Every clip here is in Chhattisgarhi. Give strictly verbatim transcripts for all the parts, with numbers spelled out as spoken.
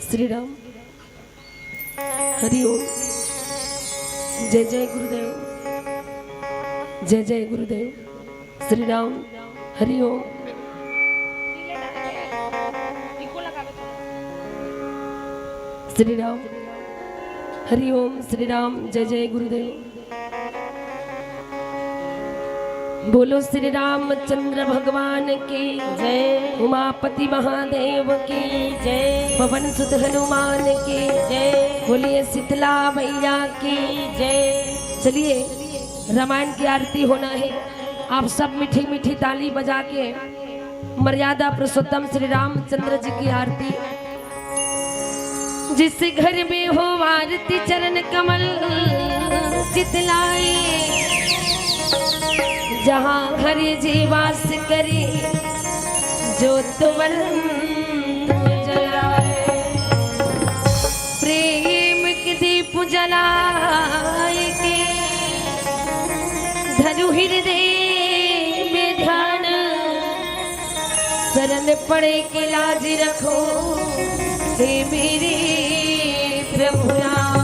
श्री राम। हरि ओम। जय जय गुरुदेव। जय जय गुरुदेव। श्री राम। हरि ओम। श्री राम। हरि ओम। श्री राम। जय जय गुरुदेव। बोलो श्री रामचंद्र भगवान की जय। उमापति महादेव की जय। पवन सुत हनुमान की जय। बोलिए शीतला मैया की जय। चलिए, रामायण की आरती होना है। आप सब मीठी मीठी ताली बजा के मर्यादा पुरुषोत्तम श्री रामचंद्र जी की आरती। जिस घर में हो आरती चरण कमल चितलाए, जहाँ हरि जी वास करे, ज्योत वंत जलाए। प्रेम के दीप जलाए के, धरु हृदय में ध्यान, शरण पड़े के लाज रखो, हे मेरे प्रभु राम।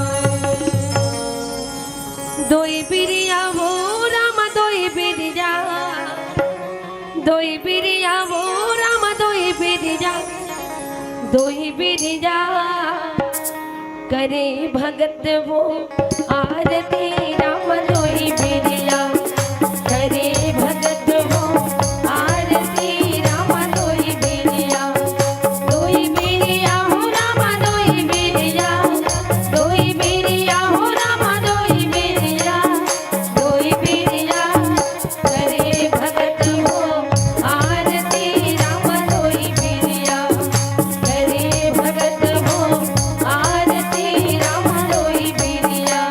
दोई बिरिया वो राम, दोई बिरिया, दोई बिरिया वो राम, दोई बिरिया, दोई बिरिया। करे भगत वो आरती राम, दोई बिरिया। करे भगत वो आरती राम, दोई बिरिया। दोई बिरिया हो राम, दोई बिरिया। दोई बिरिया हो राम, दोई बिरिया। दोई बिरिया। करे भगत हो आरती राम, दोई बिरिया। करे भगत हो आरती राम, दोई बिरिया।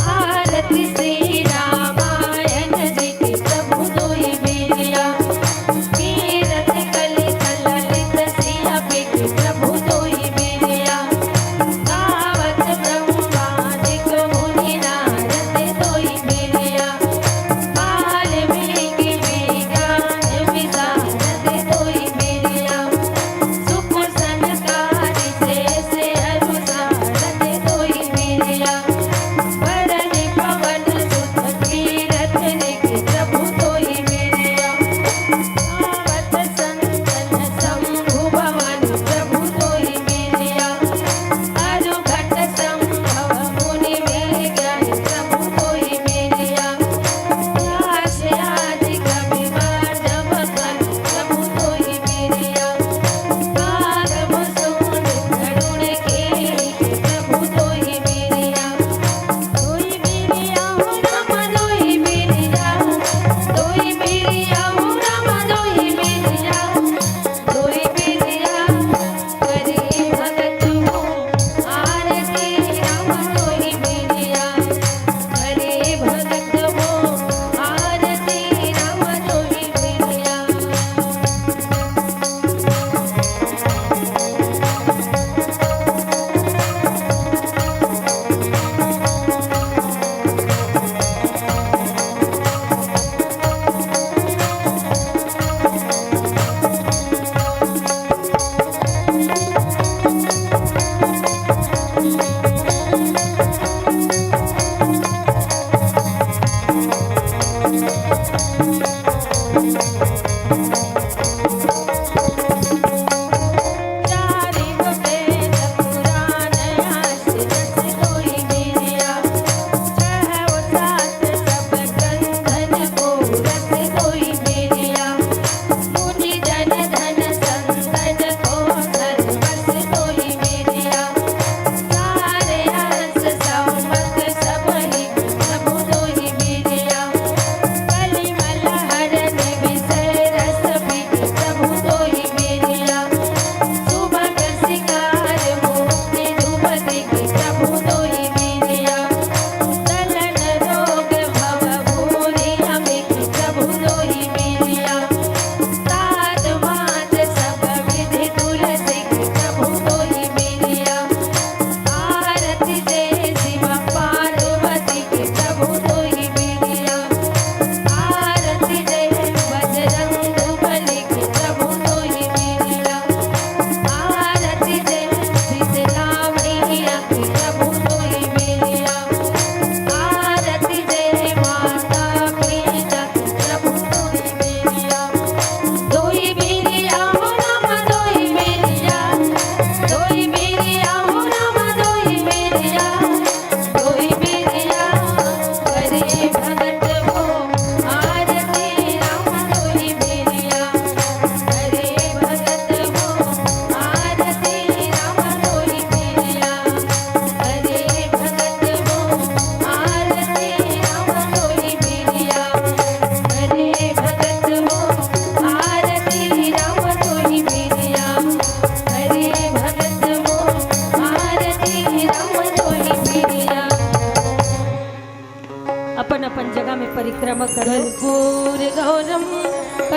आरती श्री रामायण जी की प्रभु दोई बिरिया। कीरत कलित ललित श्री अम्बिक प्रभु दोई बिरिया। गावत ब्रह्मादिक मुनि नारद दोई बिरिया। वाल्मीकि विज्ञान विशारद दोई बिरिया।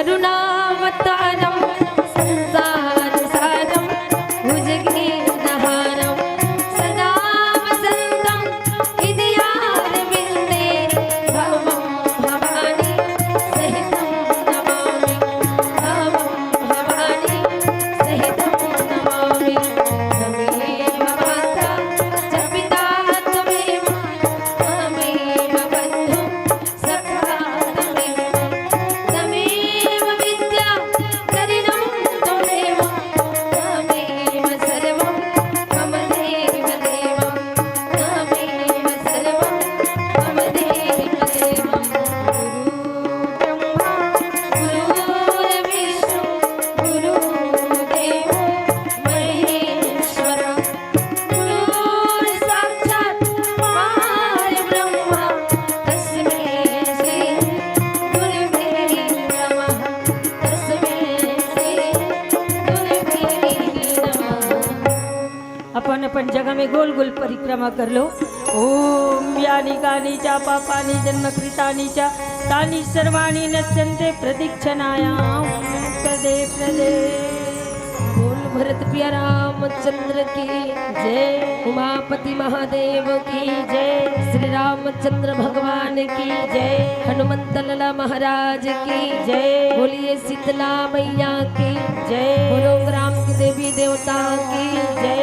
करुणावतारं संसारसारं भुजगेन्द्रहारं सदा वसन्तं हृदयारविन्दे भवं भवानी सहितं नमामि। भवं भवानी सहितं नमामि। त्वमेव माता च पिता त्वमेव त्वमेव बन्धु सखा त्वमेव, त्वमेव विद्या द्रविणं त्वमेव, त्वमेव सर्वं मम देव देव, त्वमेव सर्वं मम देव देव। गुरु ब्रह्मा गुरुर्विष्णु गुरुर्देवो महेश्वर। गुरुर्साक्षात् परब्रह्म तस्मै श्री गुरुवे नमः। तस्मै श्री गुरुवे नमः। अपन अपन जगह में गोल गोल परिक्रमा कर लो। ओम यानी कानी चा पापानी जन्म कृतानी चा तानी सर्वाणी नश्यन्ते प्रदक्षिणायां पदे पदे। बोल भरत प्रिय रामचंद्र की जय। उमापति महादेव की जय। श्री रामचंद्र भगवान की जय। हनुमंत लला महाराज की जय। बोलिए शीतला मैया की जय। बोलो ग्राम की देवी देवता की जय।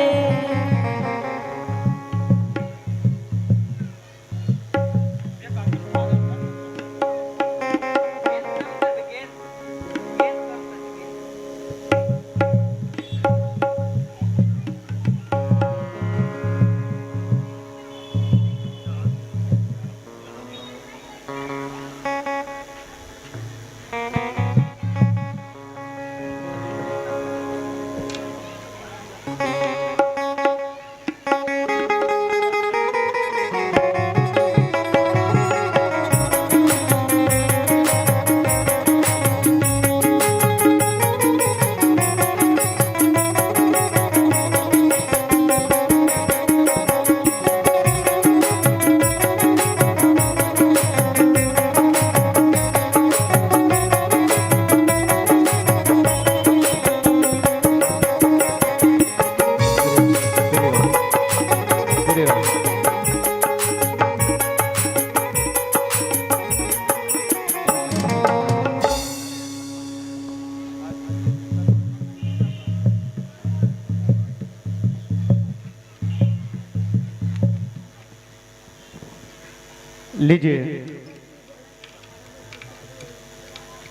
लीजिए,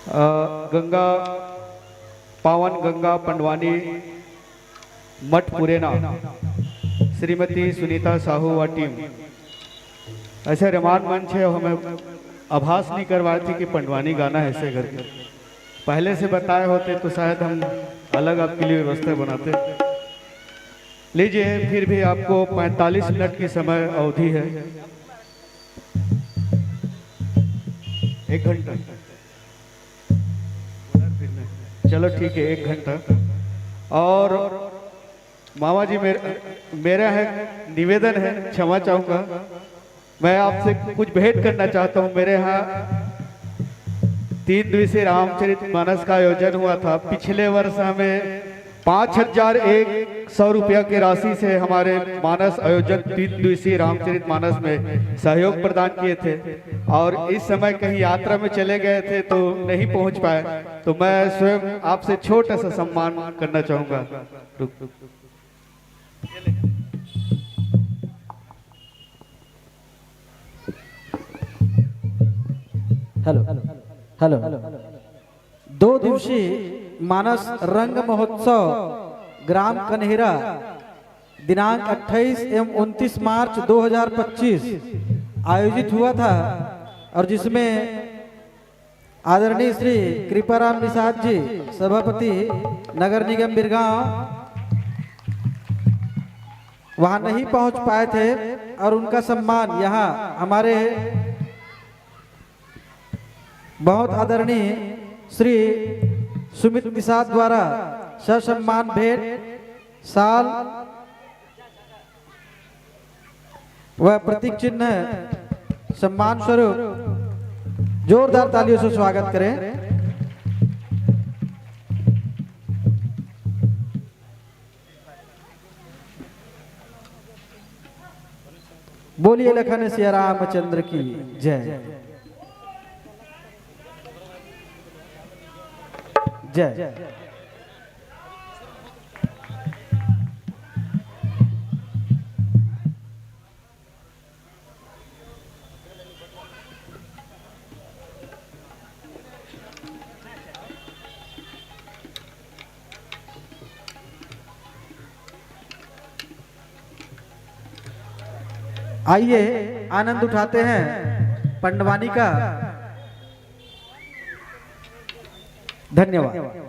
अ, गंगा, पावन गंगा पंडवानी मठ पुरेना, श्रीमती सुनीता साहू व टीम, ऐसे रहमान मंच है, हमें आभास नहीं करवाए थे कि पंडवानी गाना है ऐसे करके। पहले से बताए होते तो शायद हम अलग आपके लिए व्यवस्था बनाते। लीजिए, फिर भी आपको पैंतालीस मिनट की समय अवधि है, एक घंटा। चलो ठीक है, एक घंटा। और मामा जी, मेरे, मेरा है निवेदन है, क्षमा चाहूँगा, मैं आपसे कुछ भेंट करना चाहता हूँ। मेरे यहाँ तीन दिवसीय रामचरित मानस का आयोजन हुआ था। पिछले वर्ष हमें पाँच हजार एक सौ रुपया की राशि से हमारे मानस आयोजन तीन दिवसीय रामचरित मानस में सहयोग प्रदान किए थे, और इस समय कहीं यात्रा में चले गए थे तो नहीं पहुंच पाए। तो मैं स्वयं आपसे छोटा सा सम्मान करना चाहूँगा। Hello, hello. दो दिवसीय मानस रंग महोत्सव ग्राम कन्हेरा, दिनांक अट्ठाईस एवं उनतीस मार्च दो हज़ार पच्चीस आयोजित हुआ था, और जिसमें आदरणीय श्री कृपाराम निषाद जी, सभापति नगर निगम बिरगांव, वहां नहीं पहुंच पाए थे, और उनका सम्मान यहाँ हमारे बहुत आदरणीय श्री सुमित निषाद द्वारा ससम्मान भेंट शाल व प्रतीक चिन्ह सम्मान स्वरूप जोरदार तालियों से स्वागत करें। बोलिए लखन सिया रामचंद्र की जय। जय। आइए, आनंद उठाते हैं पंडवानी का। धन्यवाद।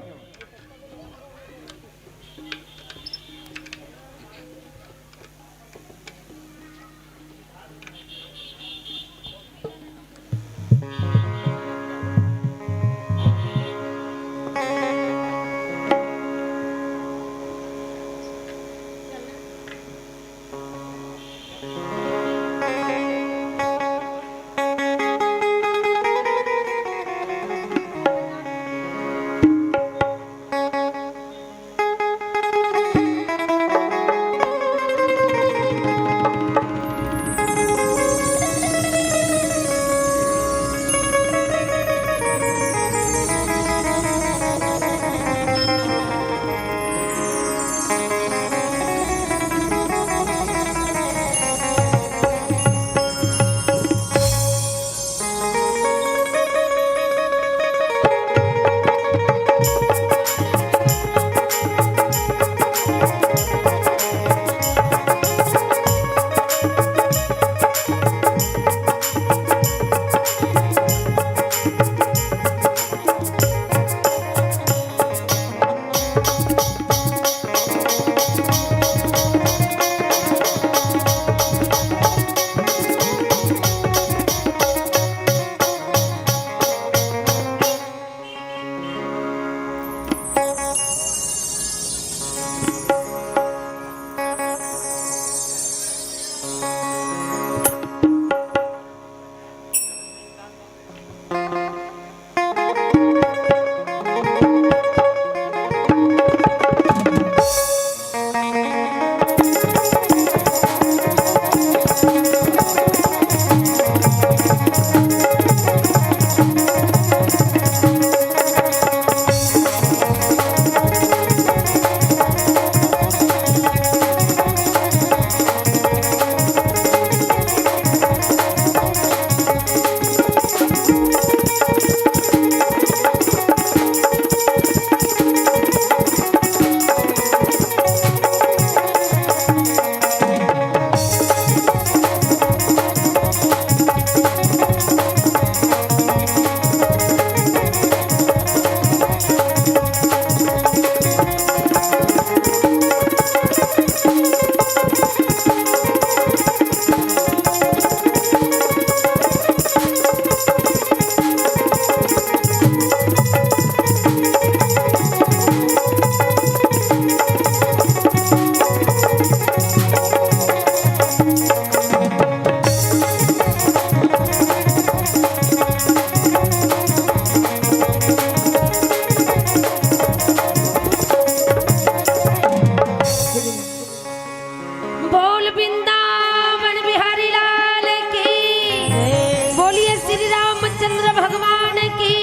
बोल वृंदावन बिहारी लाल की। बोलिए श्री रामचंद्र भगवान की।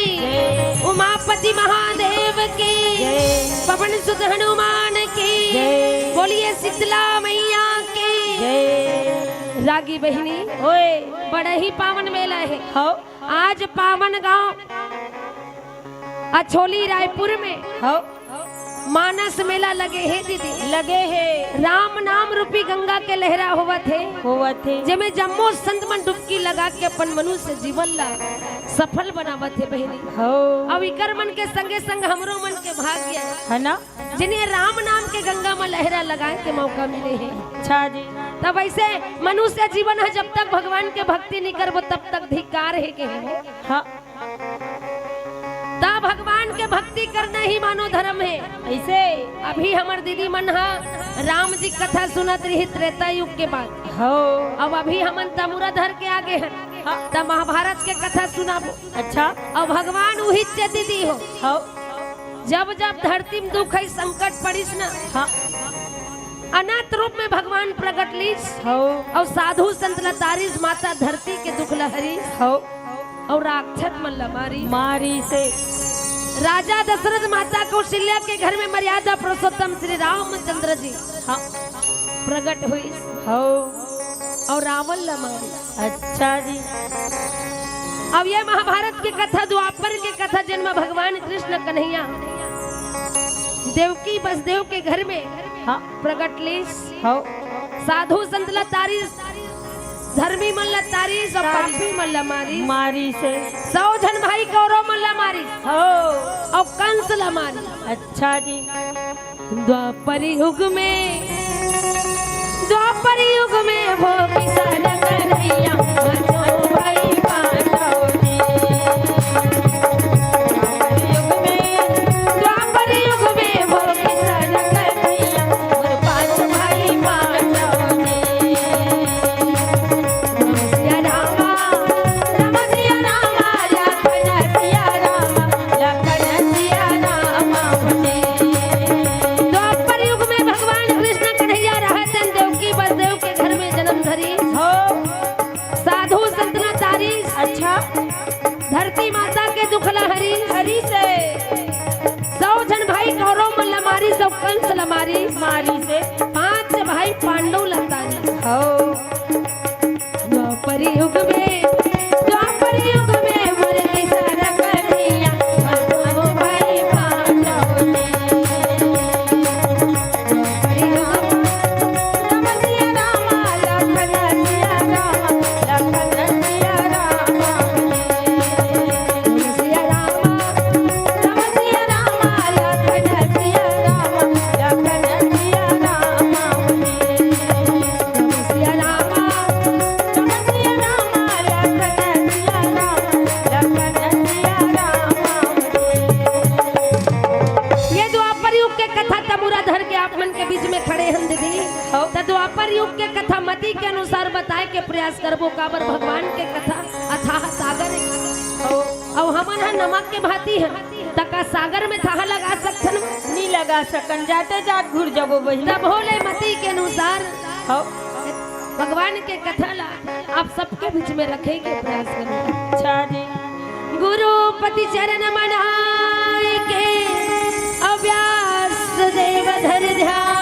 उमापति महादेव की। पवन सुत हनुमान की। बोलिए शीतला मैया की। रागी बहिनी, ओए। बड़ा ही पावन मेला हे। हव। आज पावन गांव अछोली रायपुर में हव। मानस मेला लगे हे दीदी। लगे हे। राम नाम रूपी गंगा के लहरा होवत हे। होवत हे। जेमे जम्मो संत मन डुबकी लगा के अपन मनुष्य जीवन ला सफल बनावत हे बहिनी। हव। अब इकर मन के संगे संग हमरो मन के भाग्य हे। हे ना? जिन्हें राम नाम के गंगा में लहरा लगाए के मौका मिले हे। अच्छा जी। तब ऐसे मनुष्य जीवन हे, जब तक भगवान के भक्ति नहीं करबो तब तक धिक्कार हे के हे। हाँ। ता भगवान के भक्ति करना ही मानव धर्म हे। ऐसे? अभी हमर दीदी मन हा राम जी कथा सुनत रही त्रेता युग के बाद। हो। अब अभी हमन तमुरा धर के आगे हन। हाँ। त महाभारत के कथा सुनाबो। अच्छा। अब भगवान उही चे दीदी हो। हो। जब जब धरती में दुख है, संकट पड़िस ना, हाँ। अनंत रूप में भगवान प्रगट लिस। हव। अउ साधु संत ला तारिस, माता धरती के दुख ला हरिस। हव। अउ राक्षस मन ला मारिस। मारिस हे। राजा दशरथ, माता कौशल्या के घर में मर्यादा पुरुषोत्तम श्री रामचंद्र जी हाँ। प्रगट होइस। हव। अउ रावण ला मारिस। अच्छा जी। अब ये महाभारत के कथा, द्वापर के कथा, जेन म भगवान कृष्ण कन्हैया देवकी वसुदेव के घर में हाँ। प्रगट लिस। हव। साधु संत ला तारिस, धर्मी मन ला तारिस अउ तारिस। पापी मन ला मारिस। मारिस हे। सौ झन भाई कौरव मन ला मारिस। हव। अउ कंस ला मारिस। अच्छा जी। द्वापर युग में, द्वापर युग में वो किसान कन्हैया, पांचों भाई पांडव जी। द्वापर युग में, द्वापर युग में वो किसान कन्हैया, और पांच भाई पांडव जी। सिया रामा, राम सिया रामा, लखन सिया रामा, लखन सिया रामा जी। द्वापर युग में भगवान कृष्ण कन्हैया रहत हन, देवकी वसुदेव के घर में जन्म धरिस। हव। साधु संत ला तारिस। अच्छा। धरती माता के दुख ला हरिस। हरिस हे। सौ झन भाई कौरव मन ला मारिस, सौ कंस ला मारिस। मारिस हे। पांच भाई पांडव ला तारिस। हव। द्वापर युग में, द्वापर युग में मोर किसान कन्हैया, पांचों भाई पांडव जी। द्वापर युग में, राम सिया रामा, लखन सिया रामा, लखन सिया रामा। सिया रामा, राम सिया रामा, लखन सिया रामा, लखन सिया रामा। सिया रामा, राम सिया रामा, लखन सिया रामा, लखन सिया रामा। ये द्वापर युग के कथा तमुरा धर के आप मन के बीच में खड़े हन दीदी। हव। त द्वापर युग के कथा मती के अनुसार बताए के प्रयास करबो, काबर भगवान के कथा अथाह सागर हे। हव। अउ हमन ह नमक के भांति हन, त का सागर में थाह लगा सकथन? नी लगा सकन, जाते जात घुर जबो बहिनी। तब होले मती के अनुसार हव। भगवान के कथा ला आप सबके बीच में रखे के प्रयास करूंगा। अच्छा जी। गुरुपति चरण मनाई के अव्यास देव धर ध्यान।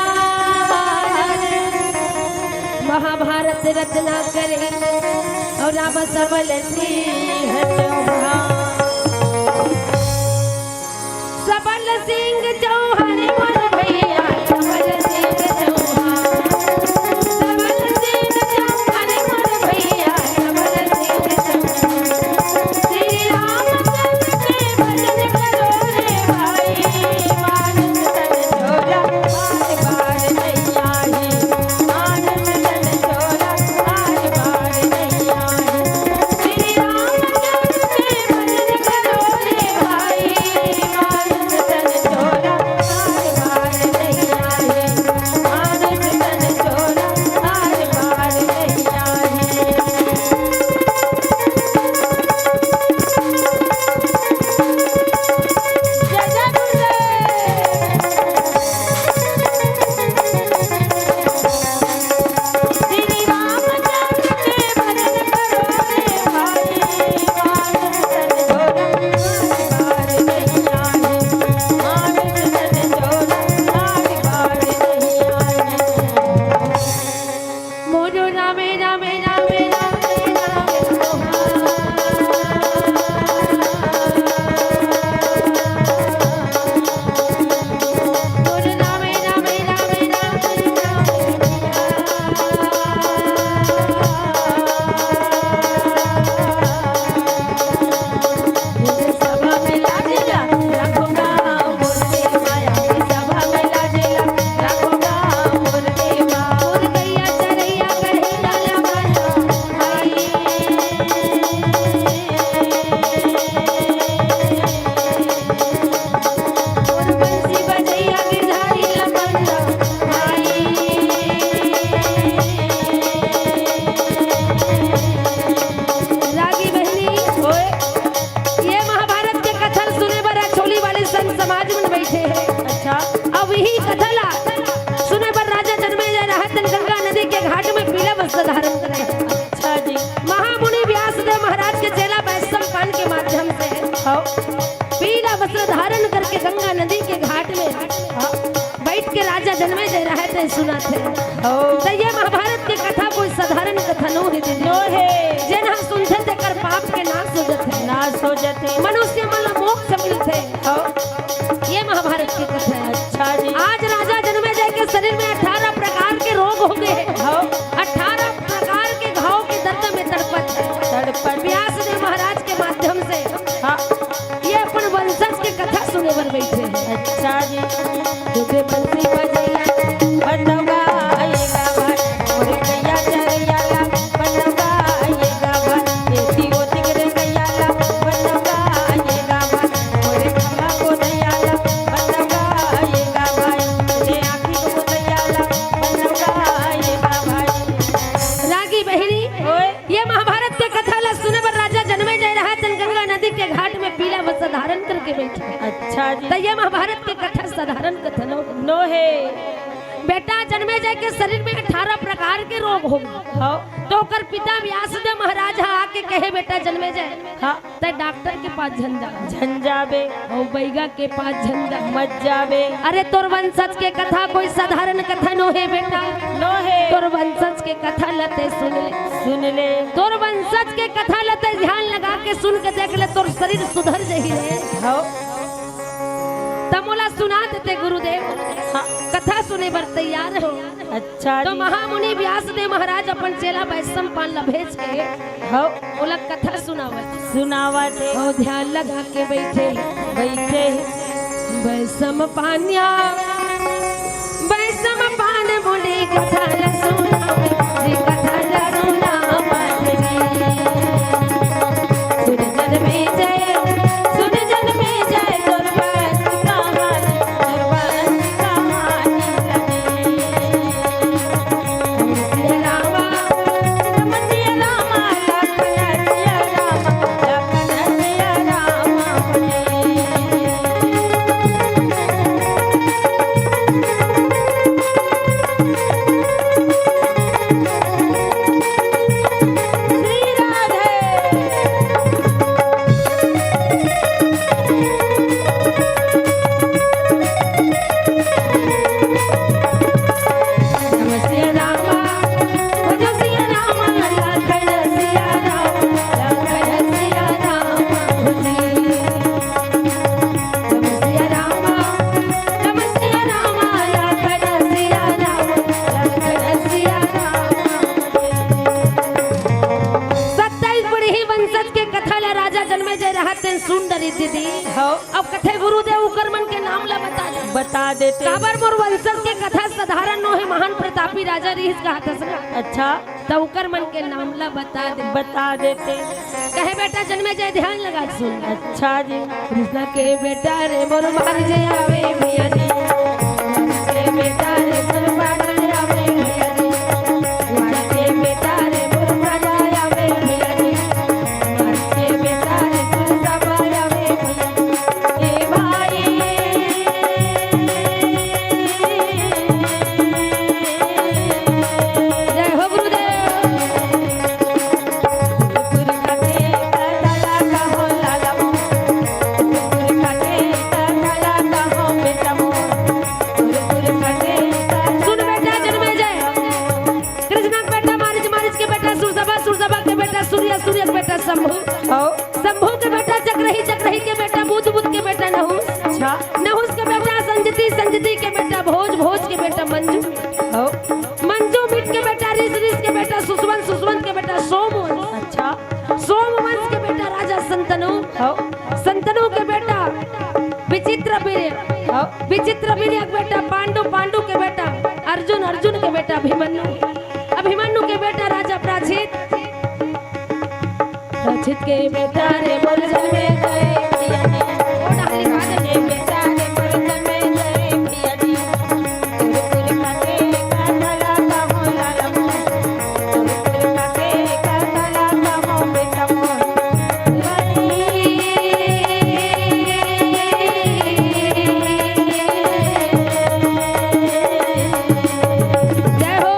महाभारत रचना करे अउ राम सबल सिंह चौहान। सबल सिंह चौहान मोर भैया, सबल सिंह चौहान। सबल सिंह चौहान मोर भैया, सबल सिंह चौहान। श्री रामचंद्र के भजन करो रे भाई, मानुष तन छोड़ा बार बार नहीं आई। मानुष तन छोड़ा बार बार नहीं आई। श्री रामचंद्र के भजन करो रे भाई, मानुष तन छोड़ा बार बार जन्मे जय रहय तें सुनाथे। हो। त ये महाभारत के कथा कोई साधारण कथा नो हे दीदी। नो हे। जेन ह सुनथे तेकर पाप के नाश हो जथे। नाश हो जथे। मनुष्य मन ल मोक्ष मिलथे। हो। ये महाभारत के कथा हे। अच्छा जी। आज राजा जन्मे जय के शरीर में अठारह प्रकार के रोग हो गए हे। हो। अठारह प्रकार के घाव के दर्द में तड़पत हे। तड़पत। व्यास देव महाराज के माध्यम से हाँ। ये अपन वंशज के कथा सुने बर बैठे हे। अच्छा जी। तुझे बंसी बजैया बंदौगा आएगा भाई, मोरे गैया चरैया ला बंदौगा आएगा भाई, एती ओती के रे गैया ला बंदौगा आएगा भाई, मोरे खम्मा को दैया ला बंदौगा आएगा भाई, तुझे आँखी को दैया ला बंदौगा आएगा भाई। रागी बहिनी, ओए। ये महाभारत के कथा ला सुने बर राजा जन्मे जय रहय तेन गंगा नदी के घाट में पीला वस्त्र धारण करके बैठे। अच्छा जी। त ये महाभारत के कथा साधारण कथा नो। नो हे। बेटा जन्मे जय के शरीर में अठारह प्रकार के रोग हो गए। हाँ। त ओकर पिता व्यासदेव महाराज ह आके कहे, बेटा जन्मे जय, हाँ। तें डॉक्टर के पास झन जा। झन जाबे। अउ बैगा के पास झन जा। मत जाबे। अरे तोर वंशज के कथा कोई साधारण कथा नो हे बेटा। नो हे। तोर वंशज के कथा ल तें सुन ले। सुन ले। तोर वंशज के कथा ल तें ध्यान लगा के सुन के देख ले, तोर शरीर सुधर जही रे। हो। त मोला सुना देते गुरुदेव। हाँ। कथा सुने बर तैयार हो। अच्छा त जी। महामुनि व्यासदेव महाराज अपन चेला वैशंपायन ला भेज के हाँ। ओला कथा सुनावत। सुनावत हे। अउ ध्यान लगा के बैठे। बैठे। वैशंपायन, वैशंपायन मुनि कथा ला सुनावत, जी कथा ला सुनावत जी। सुन जन्मे जय, सुन जन्मे जय, तोर वंश कहानी, तोर वंश कहानी लगे। सत्ताईस पीढ़ी वंशज के कथा ला राजा जन्मे जय रहत तेन सुन डरिस दीदी। हाँ। अब कथे गुरुदेव उकर मन के नाम ला बता दे। बता देते। काबर मोर वंशज के कथा साधारण नो हे, महान प्रतापी राजा रिहिस कहत हस ना। अच्छा। त उकर मन के नाम ला बता दे। बता देते। कहे बेटा जन्मे जय ध्यान लगा के सुन। अच्छा जी। कृष्णा के बेटा रे मोर मार जे आवे भैया जी। के बेटा रे मोर मार जे आवे भैया जी। के बेटा रे मोर मार जे आवे भैया जी। के बेटा रे मोर मार जे आवे भैया जी। ए भाई। जय हो गुरुदेव। सुन बेटा जन्मे जय। कृष्णा के बेटा मारीच, मारीच के बेटा सुरसभा, सुरसभा के बेटा सूर्य, सूर्य के बेटा शंभु। हाँ। शंभु के बेटा चक्रही, चक्रही के बेटा बुध, बुध के बेटा नहुस। अच्छा। नहुस के बेटा संजती, संजती के बेटा भोज, भोज के बेटा मंजू। हाँ। मंजू मिट के बेटा रिस, रिस के बेटा सुसवंत, सुसवंत के बेटा सोमवंश। अच्छा। सोमवंश के बेटा राजा संतनु। हाँ। संतनु के बेटा विचित्र वीर्य। हाँ। विचित्र वीर्य के बेटा पांडु, पांडु के बेटा अर्जुन, अर्जुन के बेटा अभिमन्यु, अभिमन्यु के बेटा राजा प्राचित। रचित के बेटा रे मोर जन्मे जय भैया जी। ओ डाली बाजे। के बेटा रे मोर जन्मे जय भैया जी। गुरु गुरु माते का भला का हो लाला मोर। गुरु गुरु माते का भला का हो बेटा मोर। जय हो।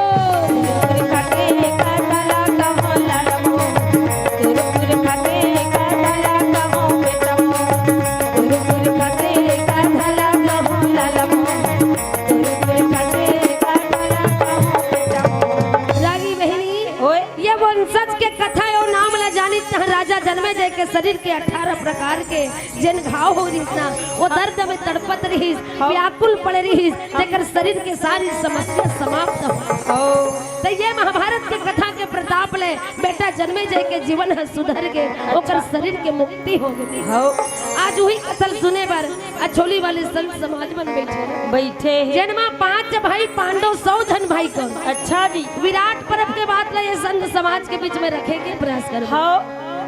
के शरीर के अठारह प्रकार के जेन घाव हो रिहिस ना, वो दर्द में तड़पत रिहिस, हाँ। व्याकुल पड़े रिहिस, तेकर शरीर के सारी समस्या समाप्त हो। हाँ। तो ये महाभारत के कथा के प्रताप ले बेटा जन्मेजय के जीवन ह सुधर गे, ओकर शरीर के मुक्ति हो गे। हाँ। आज वही कथा ल सुने बर अछोली वाले संत समाज मन बैठे हे। बैठे हे। जेन मा पांच भाई पांडव, सौ झन भाई कौरव। अच्छा जी। विराट पर्व के बात ला ये संत समाज के बीच में रखे के प्रयास करबो। हाँ।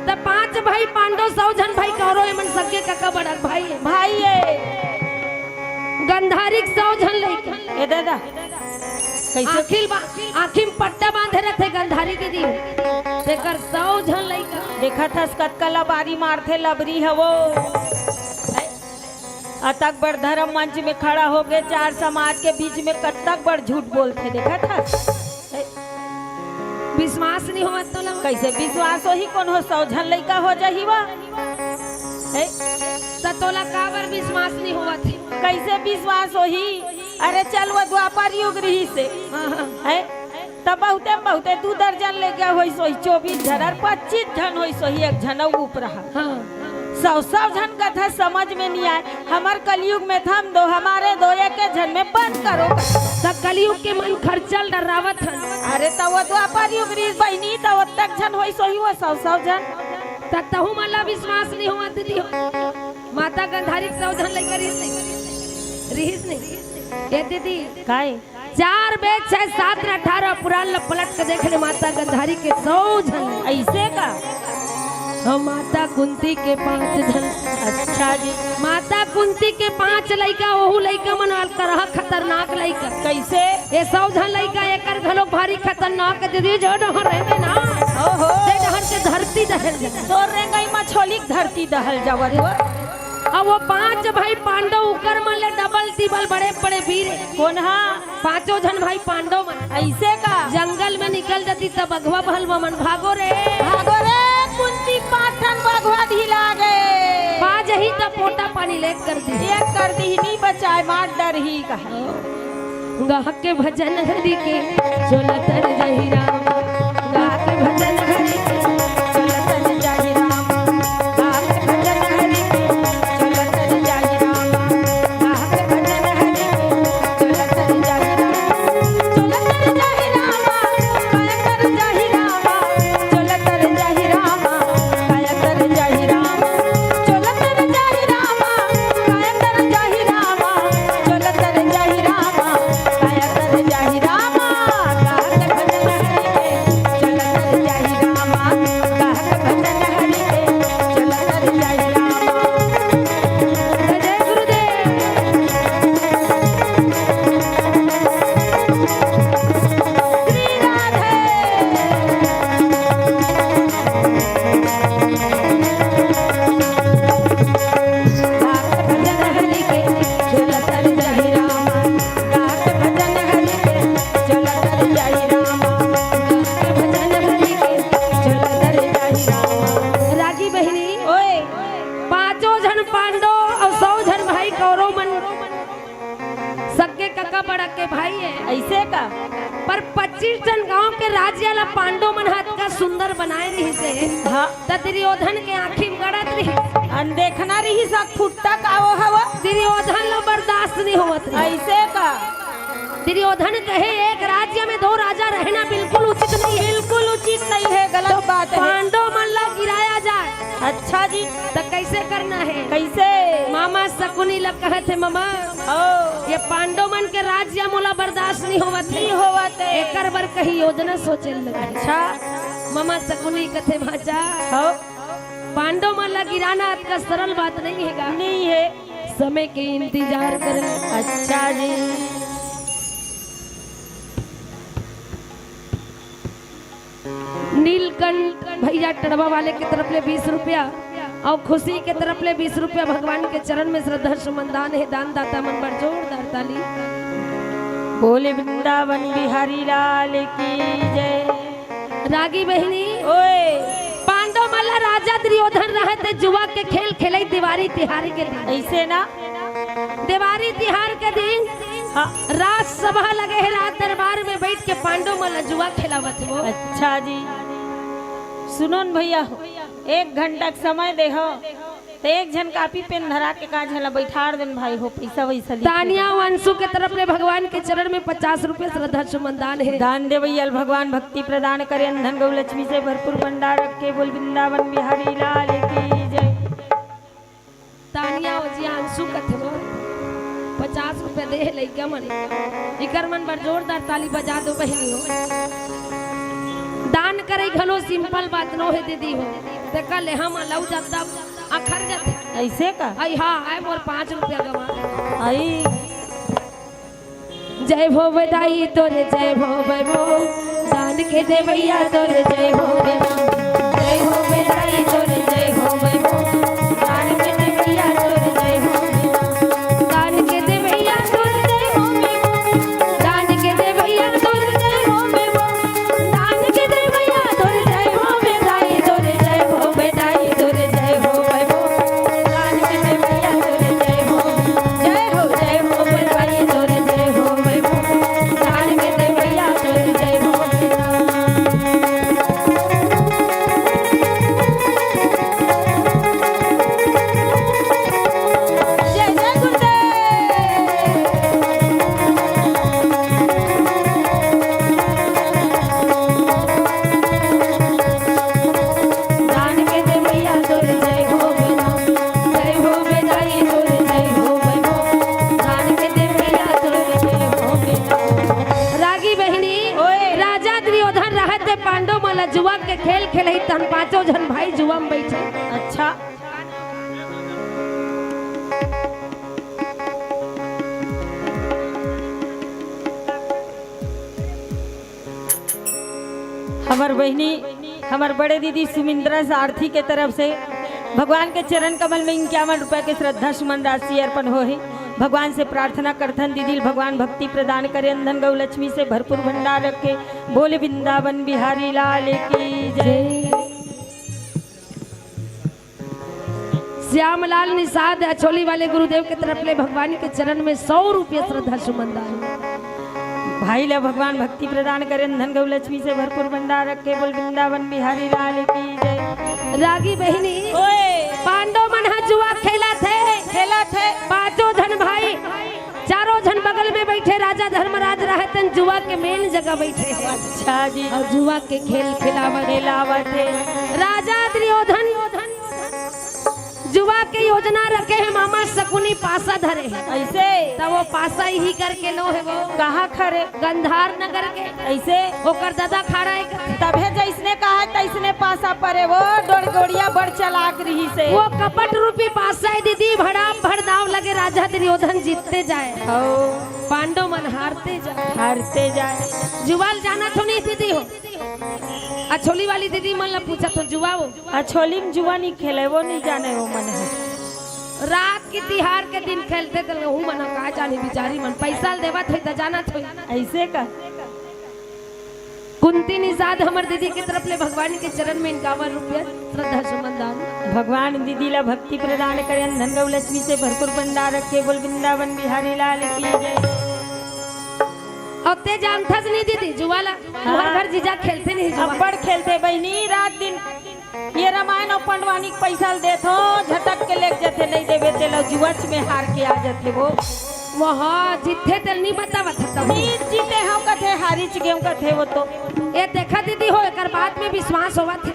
त पांच भाई पांडव, सौ झन भाई कौरव, एमन सबके कका बड़ा भाई हे। भाई हे। गंधारी के सौ झन लइका। ए दादा, कैसे? आँखी ल बा-, आँखी में पट्टा बांधे रथे गंधारी दीदी। तेकर सौ झन लइका। देखत हस कतका लबारी मारथे, लबरी हवो। अतक बड़ धर्म मंच में खड़ा होके चार समाज के बीच में कतक बड़ झूठ बोलथे, देखत हस? विश्वास नहीं होवत तोला? कैसे विश्वास होही? कोनो सौ झन लइका हो जाही वा? हे? त तोला काबर विश्वास नहीं होवत हे? कैसे विश्वास होही? अरे चल, वो द्वापर युग रिहिस हे। हाँ, हाँ। हे? तब बहुते म बहुते दू दर्जन लइका होइस होही, चौबीस झन अउ पच्चीस झन होइस होही, एक झन अउ ऊपरा। हाँ। सौ सौ झन कथा समझ में नहीं आए। हमर कलयुग में थम दो, हमारे दो, एक झन में बंद करो। त कलयुग के मन खर्चल डरावत हन। अरे त वो द्वापर युग रिहिस बहिनी, त ओतक झन होइस होही वो सौ सौ झन। त तहू मन ला विश्वास नहीं होवत दीदी हो। माता गंधारी के सौ झन लइका रिहिस नहीं? रिहिस नहीं? ए दीदी। काय? चार वेद छह शास्त्र अठारह पुराण ल पलट के देख ले, माता गंधारी के सौ झन। ऐसे का? हम माता कुंती के पांच झन। अच्छा जी। माता कुंती के पांच लइका, ओहू लइका मन अलकरहा खतरनाक लइका। कैसे? ये सौ झन लइका एकर घलोक भारी खतरनाक दीदी, जो डहर रहते ना। ओहो। ते डहर के धरती दहल जाए। तोर रेंगई म छोलिक धरती दहल जावत हो। अब वो पांच भाई पांडव उकर मन ले डबल टिबल बड़े बड़े वीर हे। कोन हा? पांचों झन भाई पांडव मन। ऐसे का? जंगल में निकल जाती तब बघवा बहलवा मन भागो रे। भागो रे, कुंती पांच ठन बघवा ढिला गे। पा जही तब पोटा पानी लेक कर दी। एक कर दी, नहीं बचाए, मार डरही कहा। गाह के भजन हरि के चलत जाही राम। गाह के भजन हरि के चलत जाही राम। गाह के भजन हरि के चलत जाही राम। रागी बहिनी, ओए। पांचों झन पांडव अउ सौ झन भाई कौरव मन सगे कका बड़ा के भाई हे। ऐसे का? पर पच्चीस ठन गांव के राज्य ला पांडव मन ह अतका सुंदर बनाए रिहिस हे। हाँ। त दुर्योधन के आँखी में गड़त रिहिस। अनदेखना रिहिस, अक फुट्टा का वो हवो। दुर्योधन ला बर्दाश्त नहीं होवत रिहिस। ऐसे का? दुर्योधन कहे, एक राज्य में दो राजा रहना बिल्कुल उचित नहीं है। बिल्कुल उचित नहीं है, गलत तो बात है। पांडव मन ला गिराया जाए। अच्छा जी। त कैसे करना है? कैसे? मामा शकुनी ला कहत हे, मामा, ओ। ये पांडव मन के राज्य मोला बर्दाश्त नहीं होवत हे। नहीं होवत हे। एकर बर कहीं योजना सोचे लगे। अच्छा। मामा शकुनी कथे, भांचा, हो। पांडव मन ला गिराना अतका सरल बात नहीं हे गा। नहीं है। समय के इंतजार करे। अच्छा जी। नीलकंठ भैया टड़वा वाले के तरफ ले बीस रुपया अउ खुशी के तरफ ले बीस रुपया भगवान के चरण में श्रद्धा सुमन दान हे। दानदाता मन बर जोरदार ताली। बोले वृंदावन बिहारी लाल की जय। रागी बहिनी, ओए। पांडव मन ला राजा दुर्योधन रहत हे, जुआ के खेल खेलई देवारी तिहार के दिन। ऐसे ना? देवारी तिहार के दिन हाँ। राजसभा लगे हे, राज दरबार में बैठ के पांडव मन ला जुआ खेलावत हे वो। अच्छा जी, सुनो न भैया हो, एक घंटा के समय देहो, त एक झन कापी पेन धरा के का झन ला बैठार देन भाई हो, पैसा वैसा लिख के। तानिया अउ अंशु के तरफ ले भगवान के चरण में पचास रुपया श्रद्धा सुमन दान हे। दान देवैया ल भगवान भक्ति प्रदान करे, अन धन गौ लक्ष्मी से भरपूर भंडार रखे। बोल वृंदावन बिहारी लाल की जय। तानिया अउ जी अंशु कथे वो पचास रुपया दे हे लइका मन, इकर मन बर जोरदार ताली बजा दो बहिनी हो। दान करे घलो simple बात नो हे दीदी हो, देखा ले हम लऊ जाता अखर जाते। ऐसे का? आई हाँ, आय मोर पाँच रुपया गवा। आई। जय हो बधाई तोरे, जय हो वैभव, दान के देवैया तोरे, जय हो वैभव। जय हो बधाई तोरे, जय हो वैभव, दान के देवैया तोरे, जय हो वैभव। दान के देवैया तोरे, जय हो वैभव, दान के देवैया तोरे, जय हो वैभव, दान के देवैया तोरे, जय हो बधाई तोरे, जय हो बधाई तोरे, जय हो वैभव। दान के देवैया तोरे जय हो, जय हो, जय हो, बधाई तोरे जय हो, वैभव। दान के देवैया तोरे जय हो। जय जय गुरुदेव। दान के देवैया तोरे जय हो बेटा, जय हो बेटा, ये तोरे जय हो बेटा। दान के देवैया तोरे जय हो बेटा। रागी बहिनी, ओए। राजा दुर्योधन रहत हे पांडव मन ला जुआ के खेल खेलही, तहन पांचों झन भाई जुआ में बैठे। अच्छा। हमर बहिनी, हमर बड़े दीदी सुमिंद्रा सारथी के तरफ से भगवान के चरण कमल में इक्यावन रुपया के श्रद्धा सुमन राशि अर्पण होहे। भगवान से प्रार्थना करथन दीदी ल भगवान भक्ति प्रदान करे, अन धन गौ लक्ष्मी से भरपूर भंडार रखे। बोले वृंदावन बिहारी लाल की जय। श्यामलाल निषाद अछोली वाले गुरुदेव के तरफ ले भगवान के चरण में सौ रुपया श्रद्धा सुमन दान। भाई ला भगवान भक्ति प्रदान करे, धन गौ लक्ष्मी से भरपूर भंडार रखे। बोल वृंदावन बिहारी लाल की जय। रागी बहिनी, ओए। पांडव मन ह जुआ खेलत हे। खेलत हे। पांचों झन भाई, चारों झन बगल में बैठे, राजा धर्मराज रहतन जुआ के main जगह बैठे हे। अच्छा जी। अउ जुआ के खेल खिलावत। खिलावत हे। राजा दुर्योधन जुआ के योजना रखे हे, मामा शकुनी पासा धरे हे। ऐसे? त वो पासा इही करके नो हे वो। कहाँ खरे? गंधार नगर के। ऐसे? ओकर ददा खड़ा हे। तभे जैसने कहा तैसने पासा परे वो, डोरगोड़िया बड़ चलाक रहिसे। वो कपट रूपी पासा हे दीदी, भड़ाम भड़दाव लगे राजा दुर्योधन जीतते जाए। हो। पांडव मन हारते जाए। हारते जाए। जुआ ल जानत हो नहीं दीदी हो? अछोली वाली दीदी मन ला पूछत हो जुआ वो। अछोली में जुआ नहीं खेले, वो नहीं जाने वो मन हे। रात के तिहार के दिन खेलथे त लहू मन का जाने बिचारी मन पैसा ल देवत होही त जानत होही। ऐसे का? कुंती निषाद हमर दीदी के तरफ ले भगवान के चरण में इक्यावन रुपया श्रद्धा सुमन दान। भगवान दीदी ला भक्ति प्रदान करे, धन गौ लक्ष्मी से भरपूर भंडार रखे। बोल वृंदावन बिहारी लाल की जय। अउ ते जानथस नहीं दीदी जुआ ला? हाँ। तुहर घर जीजा खेलथे नहीं जुआ? अब्बड़ खेलथे बहिनी, रात दिन ये रामायण अउ पंडवानी के पैसा ल देथो, झटक के लेग जथे, नहीं देबे तेला जुआच में हार के आ जथे वो। वहाँ जीतथे तेल नहीं बतावत हे तब। नहीं जीते हव कथे, हारिच गेहूं कथे वो तो। ये देखा दीदी हो, एकर बात में विश्वास होवत हे।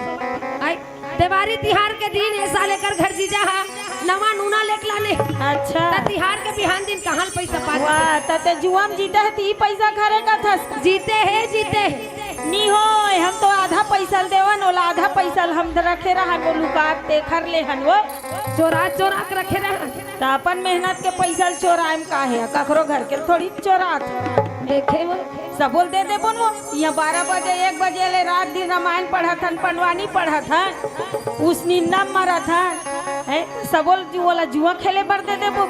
आई, देवारी तिहार के दिन ए साल एकर घर जीजा हा नवा नूना लेके लाने। अच्छा। त तिहार के बिहान दिन कहाँ ल पैसा पाथे? वाह, त ते जुआ म जीते हे, त ई पैसा घरे कथस? जीते हे, जीते हे। नी होय, हम तो आधा पैसा ल देवन, ओला आधा पैसा ल हम रखे रहन, वो लुका के तेखर ले हन वो। चोरा चोरा के रखे रहन। त अपन मेहनत के पैसा ल चोराए म का हे, कखरो घर के थोड़ी चोरात। देखे वो। सबो ल दे देबो न वो। यहाँ बारह बजे, एक बजे ले रात दिन रामायण पढ़त हन, पंडवानी पढ़त हन, उस निंदा म मरत हन, हैं? सबो ल जु-, ओला जुआ खेले बर दे देबो।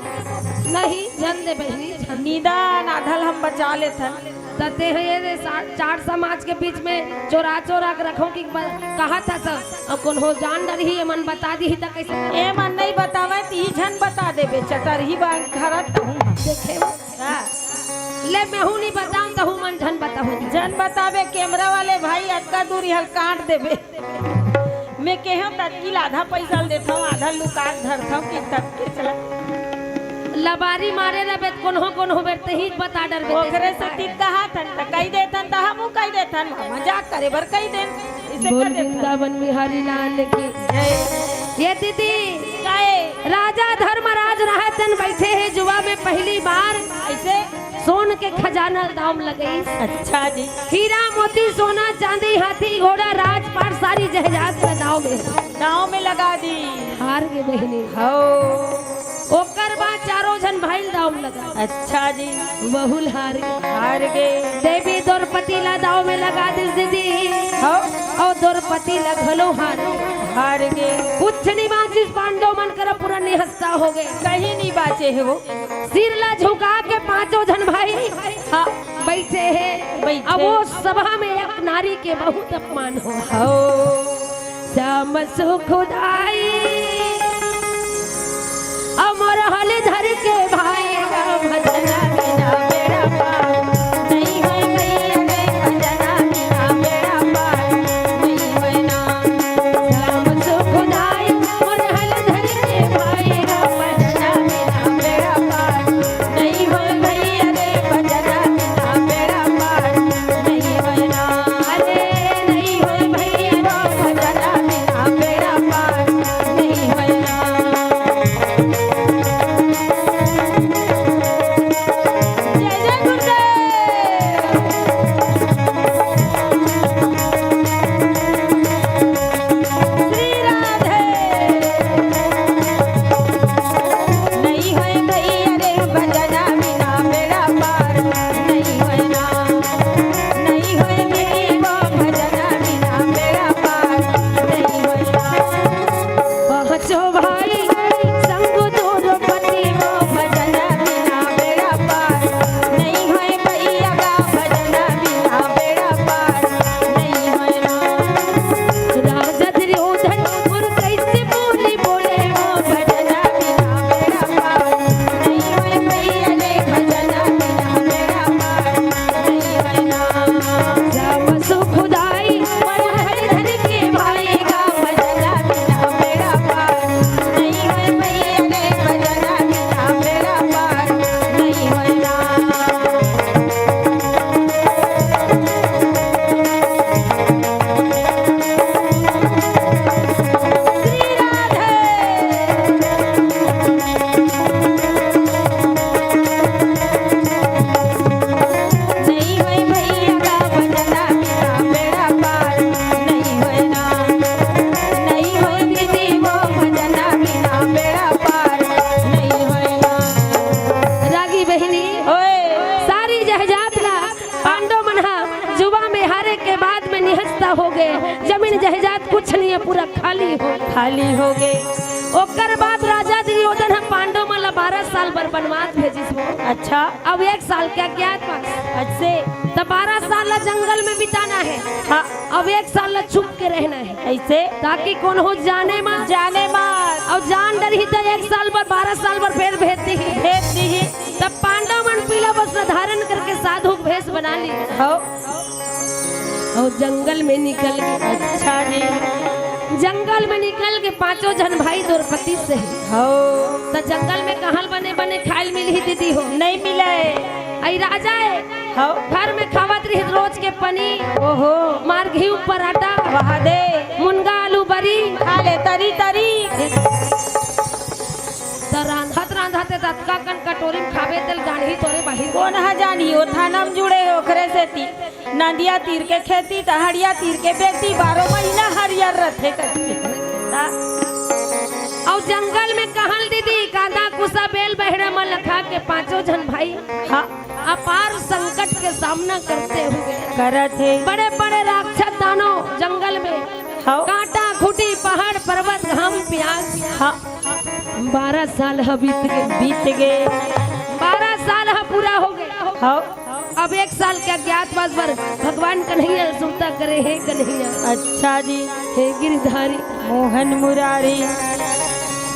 नहीं, झन दे बहिनी, झन। निदान आधा ल हम बचा लेथन। त ते ह ये दे सा-, चार समाज के बीच में चोरा चोरा के रखो कि ब-, कहा था सब, अउ कोनो जान डरही, ये मन बता दीही त कैसे? ए मन नहीं बतावे, त ई झन बता देबे, चटरही बा घरत हूँ। देखे वो। हाँ। ले, मैं हूँ नहीं बताऊँ, त हूँ मन झन बताऊँ। झन बताबे, कैमरा वाले भाई, अतका दूर हल काट देबे। मैं केहेंव ततकी ल आधा पइसा ल देथंव, आधा लुका के धरथंव कि ततकी चला। लबारी मारे रहिबे त कोनो कोनो बेर तहीं बता डरबे, ओखरे से ततकी कहत हन, त कहि देथन, त हमहूँ कहि देथन, मजाक करे बर कहि देन, इसे बोल कर देथन। वृंदावन बिहारी लाल की। जय। ये दीदी, काहे? राजा धर्मराज रहय तेन बइठे हे जुवा में पहिली बार। अइसे? सोन के खजाना दाव में लगाइस। अच्छा जी। हीरा मोती सोना चांदी हाथी घोड़ा राजपाट सारी जायदाद ल दाव में। दाव में लगा दिस। हार गे बहिनी। हव। ओकर बाद चारों झन भाई ल दाव में लगा। अच्छा जी। वहू ल हार गे। हार गे। देवी द्रौपदी ला दाव में लगा दिस दीदी। हव। अउ द्रौपदी ला घलो हार गे। हार गे। कुछ नइ बांचिस पांडव मन करा, पूरा निहस्ता हो गे। कहीं नइ बांचे हे वो। सिर ला झुका के पांचों झन भाई, हाँ। बइठे हे। बइठे। अब वो सभा में एक नारी के बहुत अपमान हो। हव। श्याम सुखदाई, अमर हल धर के भाई, भजना बिना बेड़ा पार। नहीं होय भैया रे, भजना बिना बेड़ा पार। नहीं होय ना। श्याम सुखदाई, अमर हल धर के भाई, भजना बिना बेड़ा पार। नहीं होय भैया रे, भजना बिना बेड़ा पार। नहीं होय ना। अरे नहीं होय भैया रे, भजना बिना बेड़ा पार। नहीं होय ना। जय जय गुरुदेव। श्री राधे। नहीं होय भैया रे, भजना बिना बेड़ा पार। नहीं होय ना। नहीं होय भैया, भजना बिना बेड़ा पार। नहीं होय ना। पांचों भाई संग द्रौपदी वो, भजना बिना बेड़ा पार। नहीं होय भैया गा, भजना बिना बेड़ा पार। नहीं होय ना। राजा दुर्योधन और कैसे बोली बोले वो, भजना बिना बेड़ा पार। नहीं होय भैया रे, भजना बिना बेड़ा पार। नहीं होय ना। श्याम सुखदाई, अमर हल धर के भाई गा, भजना बिना बेड़ा पार। नहीं होय भैया रे, भजना बिना बेड़ा पार। नहीं होय ना। श्री राधे। नहीं होय भैया गा, भजना बिना बेड़ा पार। नहीं होय ना। नहीं होय दीदी वो, भजना बिना बेड़ा पार। नहीं होय ना। रागी बहिनी, ओए। सारी जायदाद ला पांडव मन ह जुवा में हारे के बाद में निहस्ता हो गे। जमीन जायदाद कुछ नइ हे, पूरा खाली हो। खाली हो गे। ओकर बाद राजा दुर्योधन ह पांडव मन ला बारह साल बर बनवास भेजिस हो। अच्छा। अब एक साल के अज्ञातवास। अइसे। त बारह साल ला जंगल में बिताना हे। हाँ। अब एक साल ला छुप के रहना हे। अइसे। ताकि कोनो जाने मत। जाने मत। अउ जान डरही त एक साल बर, बारह साल बर फेर भेज दिही। भेज दिही। तब पांडव मन पीला वस्त्र धारण करके साधु के भेष बना लिए। हव। अउ जंगल में निकल गे। अच्छा जी। जंगल में निकल गे, पांचों झन भाई द्रौपदी सहित। हव। त जंगल में कहाँ ल बने बने खाय ल मिलही दीदी हो? नइ मिलय। अई राजा हे, हव। घर में खावत रहिस रोज के पनीर। ओहो। मार घीव पराठा। वाह दे। मुनगा आलू बरी। खा ले तरी तरी। त रांधत रांधत ए दतका कन कटोरी में खाबे तेल गांधी तोरे बाहिर। कोन ह जानी, ओ थाना में जुड़े हे ओखरे सेती। नदिया तीर के खेती, त हड़िया तीर के बेटी, बारह महीना हरियर रथे कथे। ता अउ जंगल में कहाँ ल दीदी, कांदा कुसा बेल बहेड़ा मन ल खा के पांचों झन भाई। हाँ। अपार संकट के सामना करते हुए। करत हे। बड़े बड़े राक्षस दानव जंगल में। हव। कांटा खूंटी पहाड़ पर्वत घाम पियास। हाँ। बारह साल ह बीत गे। बीत गे। बारह साल ह पूरा हो गे। हव। अब एक साल के अज्ञातवास बर भगवान कन्हैया सुरता करे, हे कन्हैया। अच्छा जी। हे गिरधारी। मोहन मुरारी।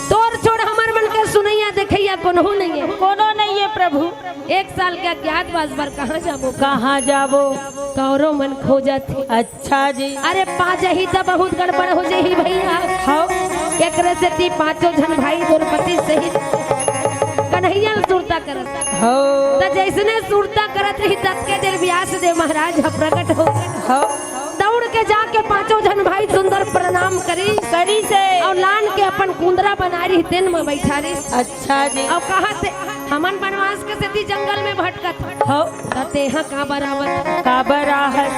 तोर छोड़ हमर मन के सुनैया देखे भैया कोनो नहीं है। कोनो नहीं है प्रभु। एक साल के अज्ञातवास बर कहाँ जाबो? कहाँ जाबो? कौरव मन खोजत हे। अच्छा जी। अरे पा जाही त बहुत गड़बड़ हो जाही भैया। हव। एकरे सेती पांचों झन भाई द्रौपदी सहित कन्हैया ल सुरता करत। हव। त जैसने सुरता करत रही, ततके देर व्यास देव महाराज ह प्रकट हो। हव। दौड़ के जाके पांचों झन भाई सुंदर प्रणाम करिस। करिस हे। अउ लान के अपन कुंदरा बनाए रही, तेन म बइठारिस। अच्छा जी। अउ कहत हे, हमन बनवास के सेती जंगल में भटकत हन। हव। त तेहा काबर आवत? काबर आहत?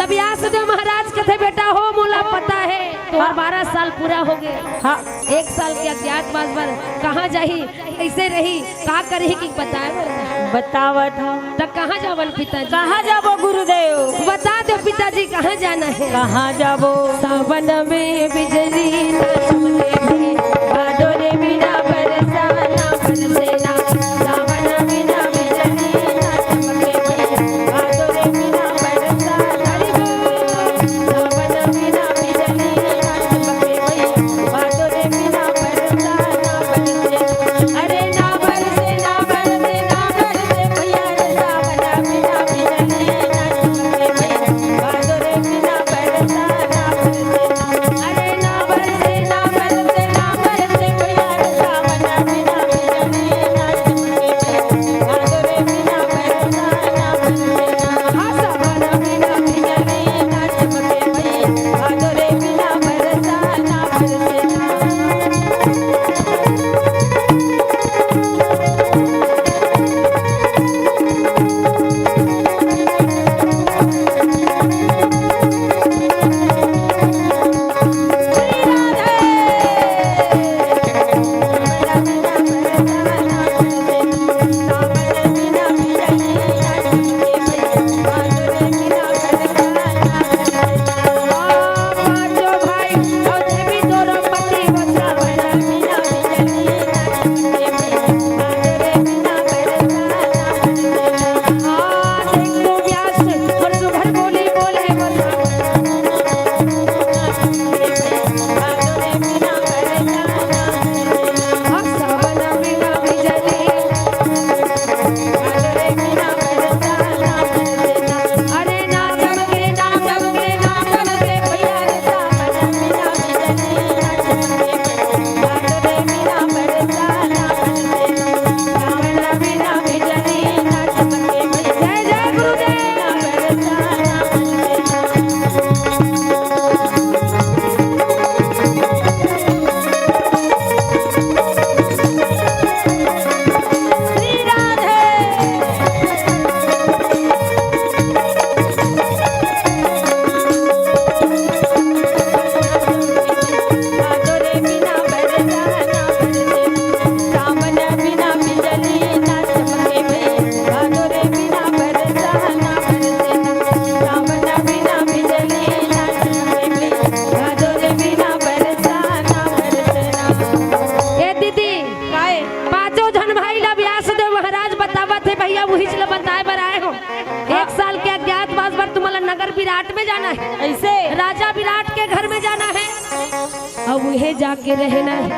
त व्यास देव महाराज कथे, बेटा हो, मोला पता हे, तोर हाँ। बारह साल पूरा हो गे। हाँ। एक साल के अज्ञातवास बर कहाँ जाही, कइसे रही, का करही कि बताए बर? बतावत हव। त कहाँ जावन पिताजी? कहाँ जाबो गुरुदेव? बता दो पिताजी, कहाँ जाना है? कहाँ जाबो? सावन में बिजली ना चमके भाई, भादो रे बिना बरसा ना बरसे ना। सावन बिना बिजली ना चमके भाई, भादो रे बिना बरसा ना बरसे ना। सावन बिना बिजली ना चमके भाई, भादो रे बिना बरसा ना बरसे ना। अरे ना बरसे, ना बरसे, ना बरसे भैया रे, सावन बिना बिजली ना चमके भैया, भादो रे बिना बरसा ना बरसे ना। अरे ना बरसे, ना बरसे, ना बरसे भैया रे, सावन बिना बिजली ना चमके भैया, भादो रे बिना बरसा ना बरसे ना। हाँ, सावन बिना बिजली ना चमके भैया, भादो रे बिना बरसा ना बरसे ना। ए दीदी, काय? पांचों झन भाई ला व्यास देव महाराज बतावत हे भैया, उहीच ला बताए बर आए हो। हाँ। एक साल के अज्ञातवास बर तुम्हारा नगर विराट में जाना है। ऐसे? राजा विराट के घर में जाना है। अब उहे जाके रहना है।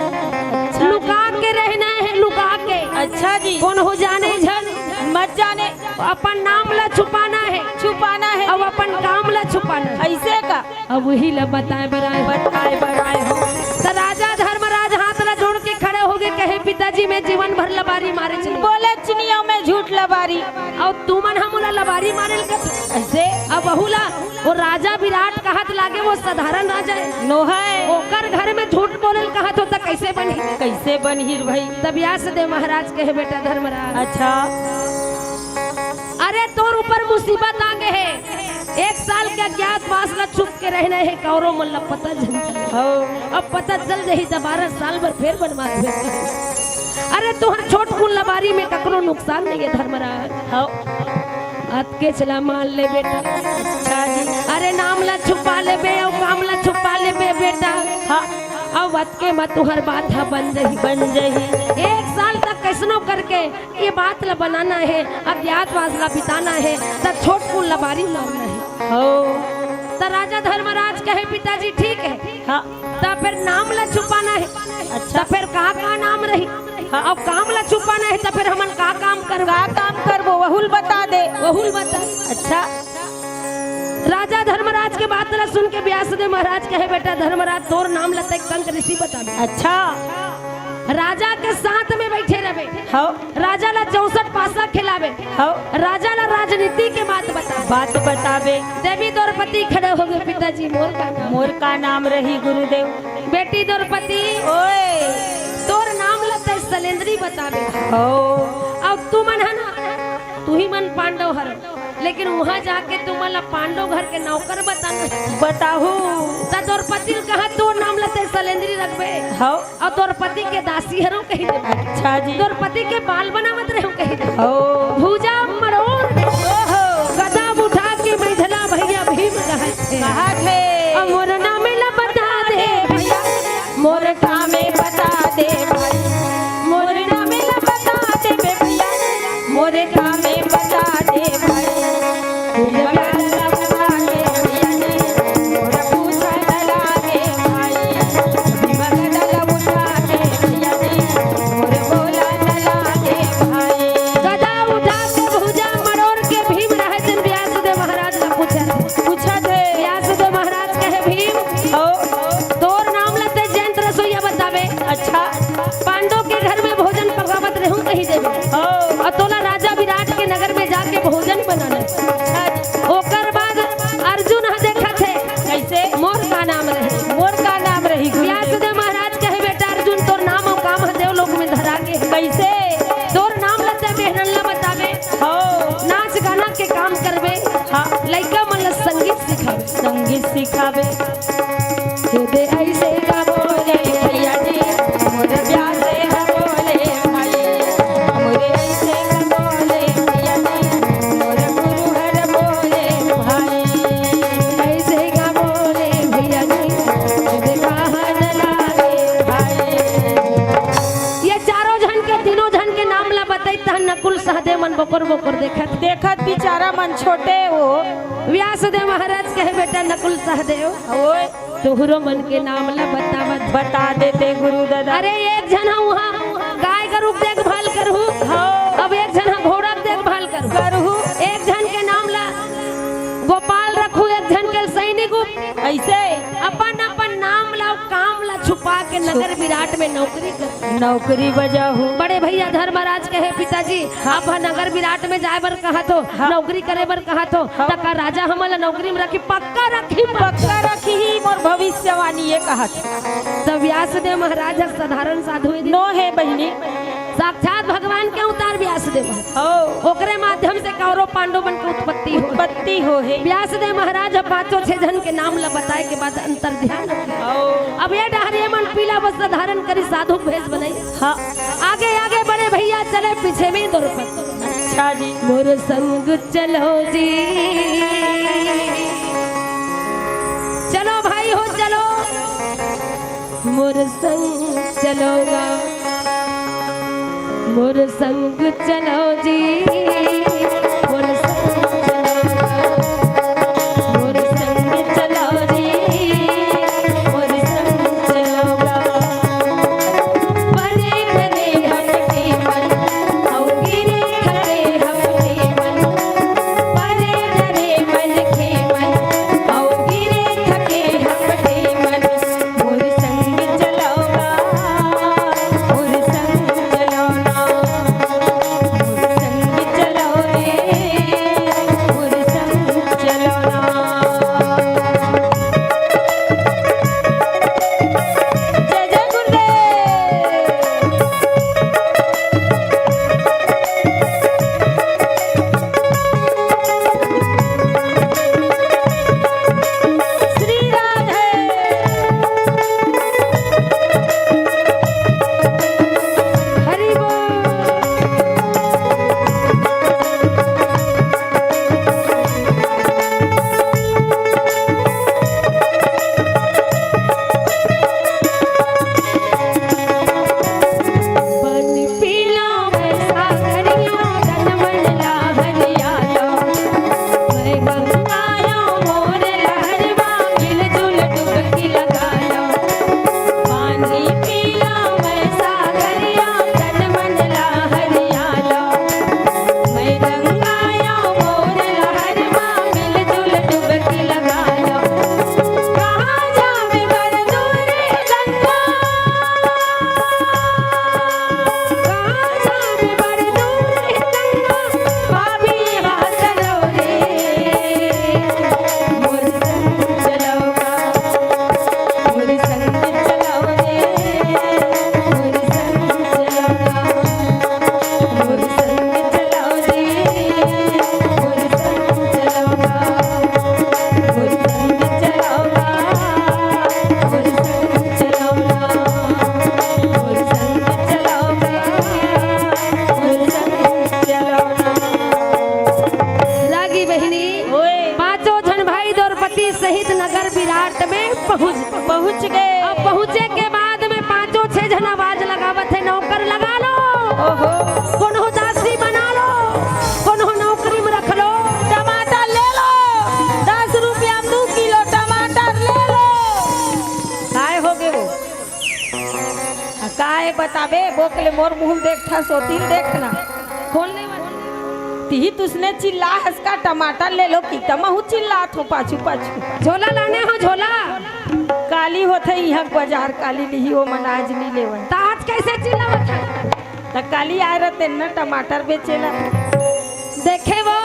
अच्छा जी। लुका के रहना है, लुका के। अच्छा जी। कोनो जाने झन। मत जाने। अपन नाम ला छुपाना है। छुपाना है। अब अपन काम ला छुपाना है। ऐसे का? अब उही ला बताए बर आए। बताए बर आए हो। त राजा धर्मराज हाथ ला जोड़ के खड़े हो गे, कहे, "पिताजी, मैं जीवन भर लबारी मारे चली।" बोले, "चिनिया में झूठ लबारी।" अउ तुमन ह मोला लबारी मारे ल कथे। ऐसे? अब बहू ला, वो राजा विराट कहत लागे, वो साधारण राजा है। नो है। ओकर घर में झूठ बोले ल कहत हो त कैसे बनही? कैसे बनही रे भाई? त व्यास देव महाराज कहे, "बेटा धर्मराज।" अच्छा। अरे तोर ऊपर मुसीबत आ गे हे। एक साल के अज्ञातवास ला छुप के रहना है, कौरव मन ला पता झन चले। हव। अब पता चल जाही त बारह साल बर फेर बनवास भेज। अरे तुहर छोटकुन लबारी में ककरो नुकसान नहीं है धर्मराज। हव। अतकेच ला मान ले बेटा। अच्छा जी। अरे नाम ला छुपा लेबे अउ काम ला छुपा लेबे बेटा। हाँ। अब अतके म तुहर बात ह बन जाही। बन जाही। एक साल तक कैसनो करके ये बात ला बनाना है, अज्ञातवास ला बिताना है, त छोटकुन लबारी मारना है। हो। त राजा धर्मराज कहे, "पिताजी ठीक है।" हाँ। त फेर नाम ला छुपाना है। अच्छा। त फेर का, का नाम रही? हाँ। अब काम ला छुपाना हे त फेर हमन का काम करबो? का काम करबो, वहू ल बता दे। वहू ल बता। अच्छा। राजा धर्मराज के बात ला सुन के व्यासदेव महाराज कहे, "बेटा धर्मराज, तोर नाम ला तैं कंक ऋषि बताबे।" अच्छा। राजा के साथ में बइठे रहबे। हव। राजा ला चौसठ पासा खिलाबे। हव। राजा ला राजनीति के बात बताबे। बात बताबे। देवी द्रौपदी खड़े होगे, "पिताजी, मोर का नाम?" मोर का नाम रही गुरुदेव? बेटी द्रौपदी, ओए। तोर नाम ला तैं सलेंद्री बताबे। हव। अउ तुमन हे ना, तुही मन पांडव हर, लेकिन उहाँ जाके तुमन ला पांडव घर के नौकर बताना। बताहू। त द्रौपदी ल कहा, "तोर नाम ला तैं सलेंद्री रखबे।" हव। अउ द्रौपदी के दासी हरव कहि देबे। अच्छा जी। द्रौपदी के बाल बनावत रहेंव कहि देबे। हव। भुजा मरोर। ओहो। गदा उठा के मझला भइया भीम कहत हे। कहत हे। अउ मोर नाम ला बता दे भइया। मोर नाम ला बता दे भाई। मोर नाम ला बता दे बे भइया। मोर नाम ला बता दे भाई। गदा उठा के भुजा मरोर के भीम रहे तेन व्यासदेव महाराज ला पूछत हे। पूछत हे। व्यासदेव महाराज कहे, "भीम, हव। तोर नाम ला तैं जैंत रसोइया बताबे।" अच्छा। पांडव के घर में भोजन पकावत रहेंव कहि देबे। हव। अउ तोला राजा विराट के नगर में जाके भोजन बनाना हे। अच्छा। ओकर बाद अर्जुन ह देखत हे। कइसे? मोर का नाम रही? मोर का नाम रही गुरुदेव? व्यासदेव महाराज कहे, "बेटा अर्जुन, तोर नाम अउ काम ह देवलोक में धरा गे हे।" कइसे? तोर नाम ला तैं बेहनन ला बताबे। हव। नाच गाना के काम करबे। हाँ। लइका मन ला संगीत सिखाबे। संगीत सिखाबे। हे दे अइसे का बोले भइया जी, मोर व्यास ह बोले भाई। मोर अइसे का बोले भइया जी, मोर गुरु हर बोले भाई। अइसे का बोले भइया जी, हे दे कहा न लागे भाई। ये चारों झन के, तीनों झन के नाम ला बताई, तहन नकुल सहदेव मन बोकर बोकर देखत। देखत बिचारा मन छोटे हो। व्यासदेव महाराज कहे, "बेटा नकुल सहदेव, ओए। तुहरो मन के नाम ला बतावत।" बता देते गुरु दादा। अरे एक झन ह उहाँ गाय गरु के देखभाल करहू। हव। अब एक झन ह घोड़ा के देखभाल करहू। करहू। एक झन के नाम ला गोपाल रखहू, एक झन के सैनिक। अइसे? अपन अपन नाम ला, काम ला छुपा के नगर विराट में नौकरी कर। नौकरी बजाहू। बड़े भइया धर्मराज कहे, "पिताजी, हाँ। आप ह नगर विराट में जाए बर कहत हो, हाँ। नौकरी करे बर कहत हो, हाँ। त का राजा हमन ला नौकरी में रखही?" "पक्का रखही, पक्का।" पक्का रखही, मोर भविष्यवाणी ये कहत। त व्यासदेव महाराज ह साधारण साधु हे। नो हे बहिनी। साक्षात भगवान के अवतार व्यासदेव। हव। ओकरे माध्यम से कौरव पांडव मन के उत्पत्ति हो। उत्पत्ति हो हे। व्यासदेव महाराज ह पांचों छह झन के नाम ला बताए के बाद अंतर ध्यान। हव। अब ये डहर ये मन पीला वस्त्र धारण करी, साधु के भेष बनाई। हाँ। आगे आगे बड़े भइया चले, पीछे में द्रौपदी। अच्छा जी। मोर संग चलो जी, चलो भाई हो चलो, मोर संग चलो गा, मोर संग चलो जी, मोर संग चलो गा, मोर संग चलो जी, मोर संग चलो गा। बने बने हटके मन, अउ गिरे थके हपटे मन। बने बने मन के मन, अउ गिरे थके हपटे मन। मोर संग चलो गा, मोर संग चलो ना, मोर संग चलो। विराट में पहुंच पहुंच गए। अब पहुंचे के बाद में पांचों छह झन आवाज लगावत हे, "नौकर लगा लो, ओहो। कोनो दासी बना लो, कोनो नौकरी में रख लो।" टमाटर ले लो, दस रुपया में दू किलो टमाटर ले लो। काय हो गे वो? आ, काय बताबे, बोकले मोर मुंह देखथा, सोतिल देखना। खोल नहीं मन। तिही तुसने चिल्ला हस का, टमाटर ले लो कि त महू चिल्लात हो पाछू पाछू। झोला लाने हो, झोला। काली होथे इहाँ बाजार, काली लिही, ओ मन आज नी लेवन। त आज कैसे चिल्लावत है? त काली आए रहते न टमाटर बेचेला। देखे वो,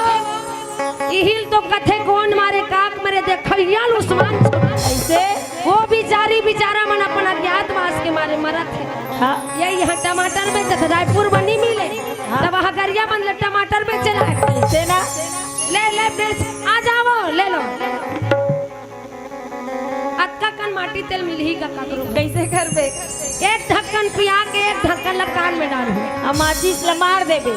इहिल तो कथे कोन मारे काक मरे, देखइया ल उस्मान। ऐसे? वो बिचारी बिचारा मन अपन अज्ञातवास के मारे मरत हे। हाँ। ये यहाँ टमाटर बेचत हे, रायपुर म नी मिले। हाँ। तब वहाँ गरिया बंद ले टमाटर बेचे ला। ऐसे ना? ले, ले, बेच, आ जाओ, ले लो। अतका कन माटी तेल मिलही का काकरो? कैसे करबे? एक ढक्कन पिया के एक ढक्कन ला कान में डालहू। आ माचिस ला मार देबे।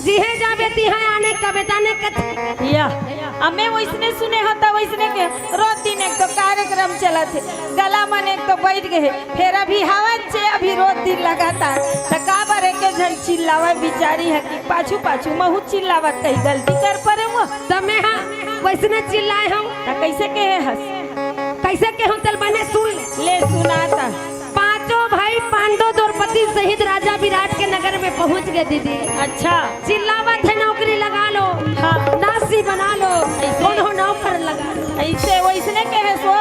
जिहे जाबे तिहे आने कबे ताने कथे। या, अमे वैसने सुने हो त वैसने के, रोज दिन एक तो कार्यक्रम चलत हे, गला मन एक तो बैठ गए हे, फेर अभी हवा चे अभी रोज दिन लगातार, त काबर एके झन चिल्लावे बिचारी ह कि पाछू पाछू महू चिल्लावत कहीं गलती कर परे हुआ। त मैं हा वैसने चिल्लाए हूँ। त कैसे कहे हस? कैसे कहूँ, चल बने सुन ले। ले सुना त। पांचों भाई पांडव द्रौपदी सहित राजा विराट के नगर में पहुंच गए दीदी। अच्छा। चिल्लावत हे, "नौकरी लगा लो, हाँ। दासी बना लो, ऐसे? कोनो नौकर लगा लो।" ऐसे वैसने कहे सो,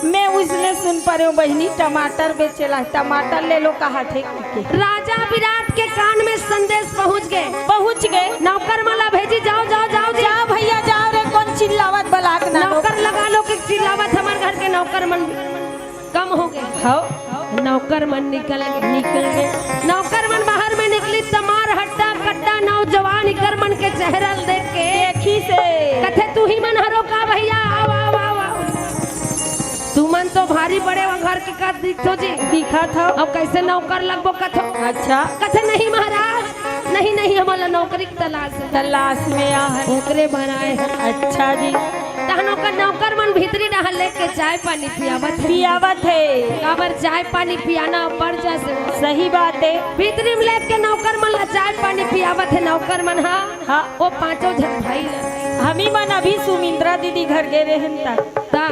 मैं उसने सुन पा रही हूँ बहिनी, टमाटर बेचेला, टमाटर ले लो कहा थे के। राजा विराट के कान में संदेश पहुंच गए। पहुंच गए। नौकर मन ला भेजी, "जाओ, जाओ, जाओ जी। जाओ भैया, जाओ रे, कोन चिल्लावत बलाक ना लो।" नौकर लगा लो कि चिल्लावत, हमर घर के नौकर मन कम हो गए। हाँ। नौकर मन निकल गए, निकल गए। नौकर मन बाहर में निकली, तमार हट्टा कट्टा नौजवान इकर मन के चेहरा ल देख के। देखी से। कथे, "तू ही मन हरो का भैया? आओ, आओ, आओ, आओ।" तुमन तो भारी बड़े हो घर के का दिखथो जी। दिखत हो। अब कैसे नौकर लगबो कथो? अच्छा। कथे, "नहीं महाराज, नहीं, नहीं, हमला नौकरी के तलाश हे।" तलाश में आ है। ओकरे बनाए हे। अच्छा जी। तहन ओकर नौकर मन भीतरी डहर लेके चाय पानी पियावत हे। पियावत हे। काबर चाय पानी पियाना अब्बड़ जस हे। सही बात हे। भीतरी में लेके नौकर मन ला चाय पानी पियावत हे नौकर मन हा। हाँ। वो पांचों झन भाई ला। हमी मन अभी सुमिंद्रा दीदी घर गे रहेन ता। ता।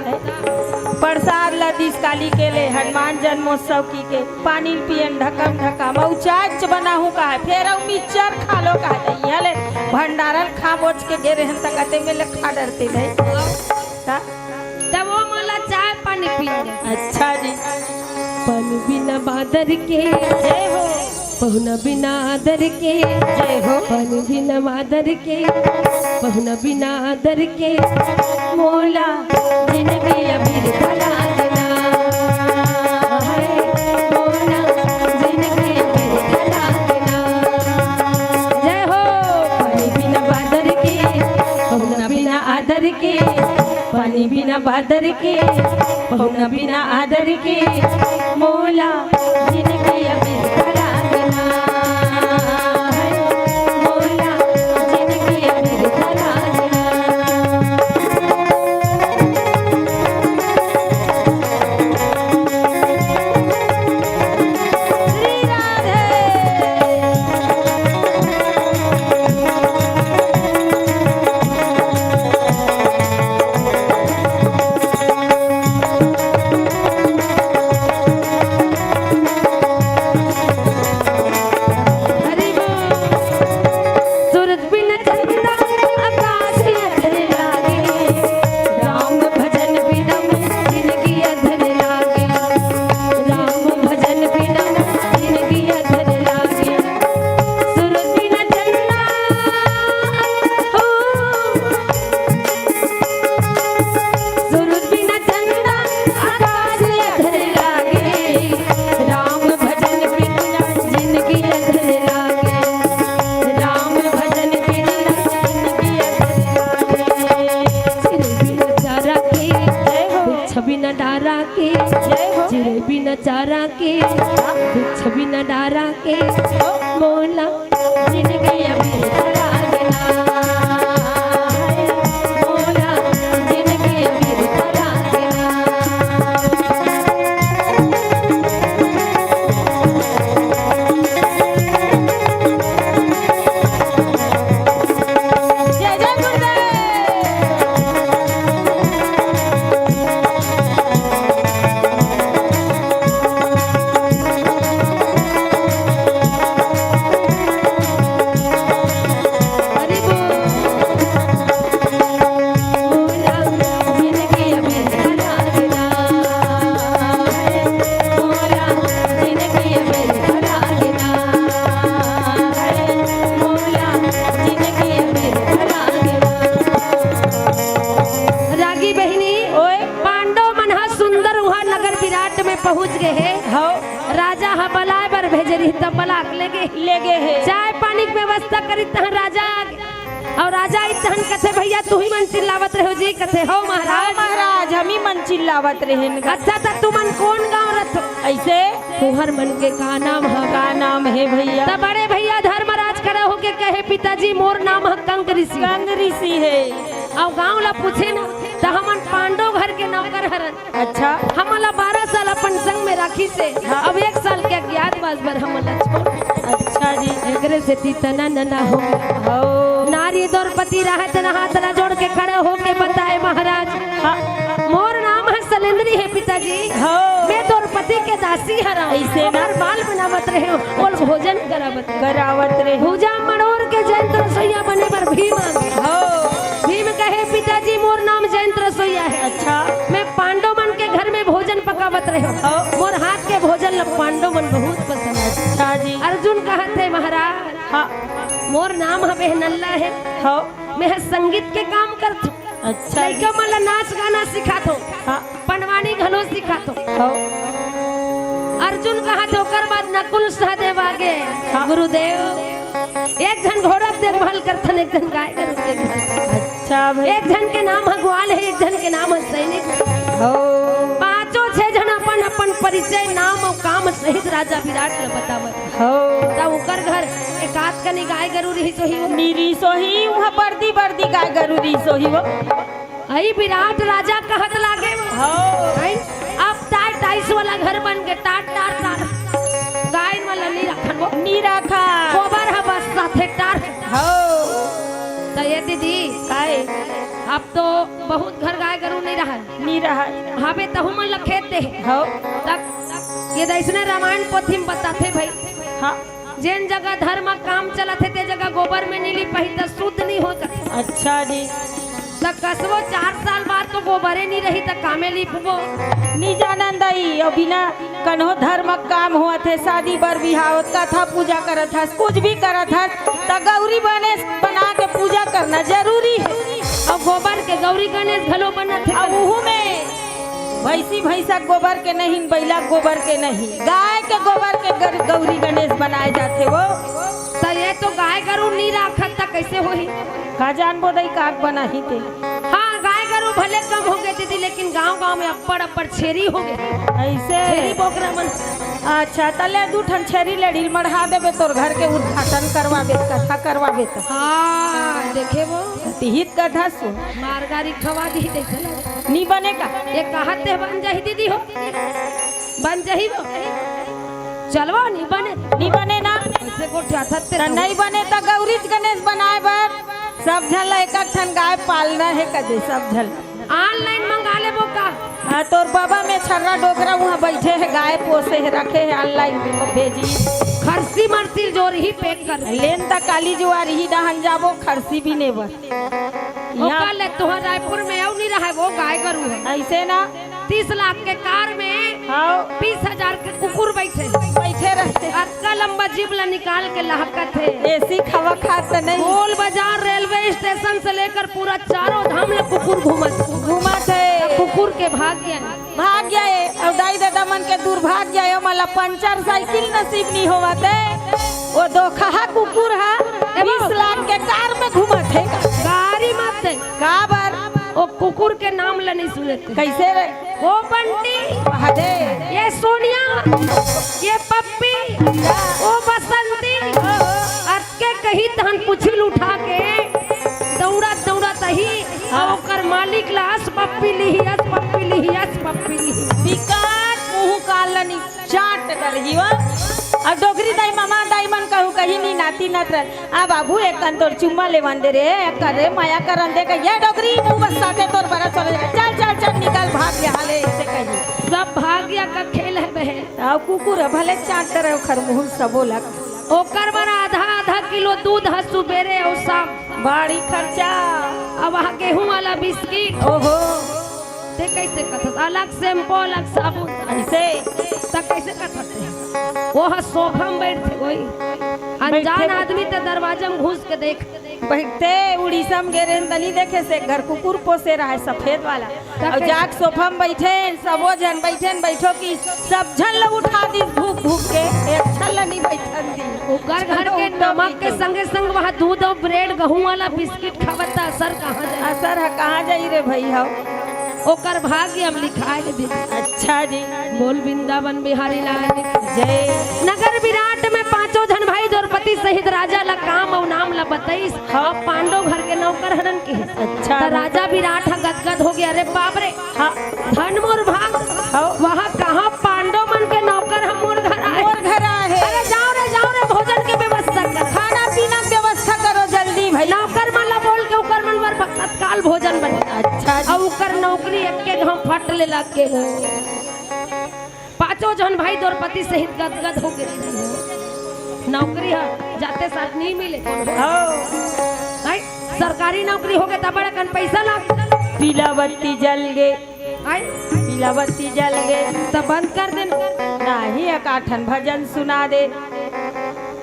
प्रसाद ला दिस काली के ले, हनुमान जन्मोत्सव की के, पानी पियन ढकम ढकम, अउ चाच बनाहूँ कहा, फेर अउ मिक्सचर खा लो कहा, त इहाँ ले भंडारन खा बोच के गे रहेन, त कते में ले खा डरते नहीं। ता? तब वो मोला चाय पानी पीने। अच्छा जी। पानी बिना बादर के। जय हो। पहुना बिना आदर के। जय हो। पानी बिना आदर के, पहुना बिना आदर के, मोला जिनगी अबिरथा लागना। हाय, मोला जिनगी अबिरथा लागना। जय हो। पानी बिना बादर के, पहुना बिना आदर के, पानी बिना बादर के, पहुना बिना आदर के, मोला जिनगी अबिरथा लागना। मोला जिनगी अबिरथा लागना। श्री राधे। हरि बोल। सूरज बिना चंदा आकाश अधर लागे, राम भजन बिना जिनगी अधर लागे, राम भजन बिना जिनगी अधर लागे। सूरज बिना चंदा, ओ, सूरज बिना चंदा आकाश अधर लागे, राम भजन बिना जिनगी अधर लागे, राम भजन बिना जिनगी अधर लागे। चिरई बिना चारा के, जय हो। वृक्ष बिना डारा के, जय हो। चिरई बिना चारा के, वृक्ष बिना डारा के, मोला जिनगी अबिरथा लागना। मोला जिनगी अबिरथा पहुंच गे हे। हव। राजा ह बलाय बर भेजे रहिस, तब बला के ले गे। ले गे हे। चाय पानी के व्यवस्था करिस तहन राजा आ गे। अउ राजा आइस तहन कथे, "भइया, तुही मन चिल्लावत रहेव जी?" कथे, "हव महाराज।" "हव महाराज, हमी मन चिल्लावत रहेन।" "अच्छा, त तुमन कोन गांव रथव?" अइसे? "तुंहर मन के का नाम ह?" "का नाम हे भइया?" त बड़े भइया धर्मराज करा होके कहे, "पिताजी, मोर नाम ह कंग ऋषि।" "कंग ऋषि हे।" अउ गांव ला पूछे ना, त हमन पांडव घर के नौकर हरन। अच्छा। हमन ला बारह साल अपन संग में राखिस हे, हाँ। अब एक साल के अज्ञातवास बर हमन ला छोड़। अच्छा जी। एकरे सेती तना नना हो गे। हव। नारी द्रौपदी रहत न हाथ ला जोड़ के खड़े होके बताय, "महाराज, हाँ। मोर नाम ह सलेंद्री हे पिताजी। हव। मैं द्रौपदी के दासी हरंव।" अइसे ना? ओकर बाल बनावत रहेंव, ओल भोजन करावत रहेंव। करावत रहेंव। भुजा मड़ोर के जयंत रसोइया बने बर भीम आ गे। हव। भीम कहे, "पिताजी, मोर नाम जयंत रसोइया हे।" अच्छा। मैं पांडव मन के घर में भोजन पकावत रहेंव। हव। मोर हाथ के भोजन ल पांडव मन बहुत पसंद हे। अच्छा जी। अर्जुन कहत हे, "महाराज, हाँ। मोर नाम ह बेहनल्ला हे। हव। मैं ह संगीत के काम करथंव।" अच्छा जी। लइका मन ल नाच गाना सिखाथंव। हाँ। पंडवानी घलो सिखाथंव। हव। अर्जुन कहत हे, ओकर बाद नकुल सहदेव आ गे। हाँ। "गुरुदेव, एक झन घोड़ा के देखभाल करथन, एक झन गाय गरु के देखभाल करथन।" अच्छा भाई। एक झन के नाम ह ग्वाल हे, एक झन के नाम ह सैनिक। हव। पांचों छह झन अपन अपन परिचय, नाम अउ काम सहित राजा विराट ल बतावत। हव। त ओकर घर एकात कनी गाय गरु रिहिस होही वो। नी रिहिस होही, उहां बरदी बरदी गाय गरु रिहिस होही वो। अई विराट राजा कहत लागे वो। हव। अई अब टाय टाइस वाला घर बन गे, टाट टाट टाट। गाय मन ल नी राखन वो। नी राखन। गोबर ह बस साथे टार। हव। त ए दीदी, काय? अब तो बहुत घर गाय गरु नी रहय। नी रहय। हाबे तहू मन ल खेत दे। हव। तब ये दइसने रामायण पोथी म बताथे भई। हाँ। जेन जगह धर्म काम चलत हे, ते जगह गोबर में नी लिपाही त शुद्ध नी होय कथे। अच्छा जी। त कसबो चार साल बाद तो गोबरे नी रही त कामे लिपबो। नी जानन दाई, अउ बिना कन्हो धर्म काम होवत हे, शादी बर बिहाव, कथा पूजा करत हस, कुछ भी करत हस, त गौरी गणेश बना के पूजा करना जरूरी हे। अउ गोबर के गौरी गणेश घलो बनत हे। अउ उहू में भैंसी भैंसा गोबर के नहीं, बैला गोबर के नहीं, गाय के गोबर के गर-, गौरी गणेश बनाए जाथे वो। त ये तो गाय गरु नी राखत त कइसे होही? का जानबो दई का बनाही ते। हाँ, गाय गरु भले कम हो गे दीदी, लेकिन गांव गांव में अब्बड़ अब्बड़ छेरी हो गे। अइसे? छेरी बोकरा मन। अच्छा, त ले दू ठन छेरी लेड़ी ल मढ़ा देबे, तोर घर के उद्घाटन करवाबे, कथा करवाबे त। हाँ, देखे वो। तिहित कथा सुन। मार गारी खवा दिही जइसे लगे। नी बने का? ये कहत ते बन जाही दीदी हो। बन जाही वो। चलवा नी बने। नी बने ना? अइसे गोठियाथस ते त तो। नहीं बने त गौरीच गणेश बनाए बर सब झन ला एक एक ठन गाय पालना हे कदे सब झन ला। Online मंगा लेबो का? हाँ, तोर बाबा में छर्रा डोकरा उहाँ बइठे हे, गाय पोसे हे, रखे हे, online में भेजी। खरसी मरसी जोर ही pack कर। लेन त काली जुआर ही डहन जाबो, खरसी बिने बर। ओकर ले तुँहर रायपुर में अउ नी रहय, वो गाय गरु हे। अइसे ना? तीस लाख के कार में हाँ। बीस हजार के कुकुर बइठे। बइठे रहिथे। अतका लंबा जीभ ला निकाल के लहकत हे। AC हवा खात त नहीं। गोल बाजार, रेलवे स्टेशन से लेकर पूरा चारों धाम ले कुकुर घूमत। घूमत हे। कुकुर के भाग गया। भाग गया हे। अउ दाई ददा मन के दुर्भाग्य हे, ओमन ला पंचर साइकिल नसीब नी होवत हे। वो दोखहा कुकुर हा ए बाबू। बीस लाख के कार में घूमत हे। गारी मत दे। काबर? वो कुकुर के नाम ला नी सुनत हे। कइसे रे? ओ बंटी। कहा दे। ये सोनिया, ये पप्पी, ओ बसंती, अतके कही तहन पुछिल उठा के दउड़त दउड़त आही, अउ ओकर मालिक ला अस पप्पी लिही, अस पप्पी लिही, अस पप्पी लिही। बिकट मुँह काल ला नी चाट डरही वो। अउ डोकरी दाई, ममा दाई मन कहूँ कही नी नाती नत रह। आ बाबू, एक कन तोर चुम्मा लेवन दे रे, एक कन रे मया करन दे, कहिए डोकरी, मुँह बस्साथे तोर बरस वाले, चल, चल, चल, निकल, भाग यहाँ ले, अइसे कही। सब भाग्य का खेल हे बहन। अउ कुकुर हे, भले चाट डरे ओखर मुँह सबो लग। ओकर बर आधा, आधा किलो दूध ह सुबेरे अउ शाम। बड़ी खर्चा। अब वहाँ गेहूं वाला बिस्किट। ओहो। ते कइसे कथस? अलग shampoo, अलग साबुन। अइसे? त कइसे कथस ते? वो ह sofa में बइठथे, वही। अनजान बइठथे। आदमी त दरवाजा में घुस के देख। बइठे उड़ीसा म गे रेहेन त नइ देखे से घर कुकुर पोसे रहय सफेद वाला। अउ जाके सोफा म बइठेन, सबो झन बइठेन, बइठो कि सब झन ल उठा दिस भूख भूख के, एक झन ल नइ बइठन दिस। ओकर घर के नमक के संगे संग वहाँ दूध अउ ब्रेड, गहूं वाला बिस्किट खावत त असर कहाँ जाही? असर ह कहाँ जाही रे भई? हव। ओकर भाग्य म लिखाय हे दीदी। अच्छा जी। बोल वृंदावन बिहारी लाल की जय। नगर विराट में पांचों झन भाई द्रौपदी सहित राजा ला काम अउ नाम ला बतइस। हाँ। अब पांडव घर के नौकर हरन के। अच्छा। त राजा विराट ह गदगद हो गे, अरे बाप रे, हाँ। धन मोर भाग, हाँ। वहाँ कहाँ पांडव मन के नौकर ह मोर घर आए। मोर घर आए हे। अरे जाव रे, जाव रे, भोजन के व्यवस्था कर। खाना पीना के व्यवस्था करो जल्दी भई। नौकर मन ला बोल के ओकर मन बर तत्काल भोजन बने। अच्छा जी। अउ ओकर नौकरी एक्के घांव फट ले लग गे। पांचों झन भाई द्रौपदी सहित गदगद हो गे। नौकरी ह जाते साथ नइ मिले। हाँ। भाई, सरकारी नौकरी हो गे त बड़ा कन पइसा लाग। पीला बत्ती जल गे। आय? पीला बत्ती जल गे। त बंद कर देन। नाही, एकाठन भजन सुना दे।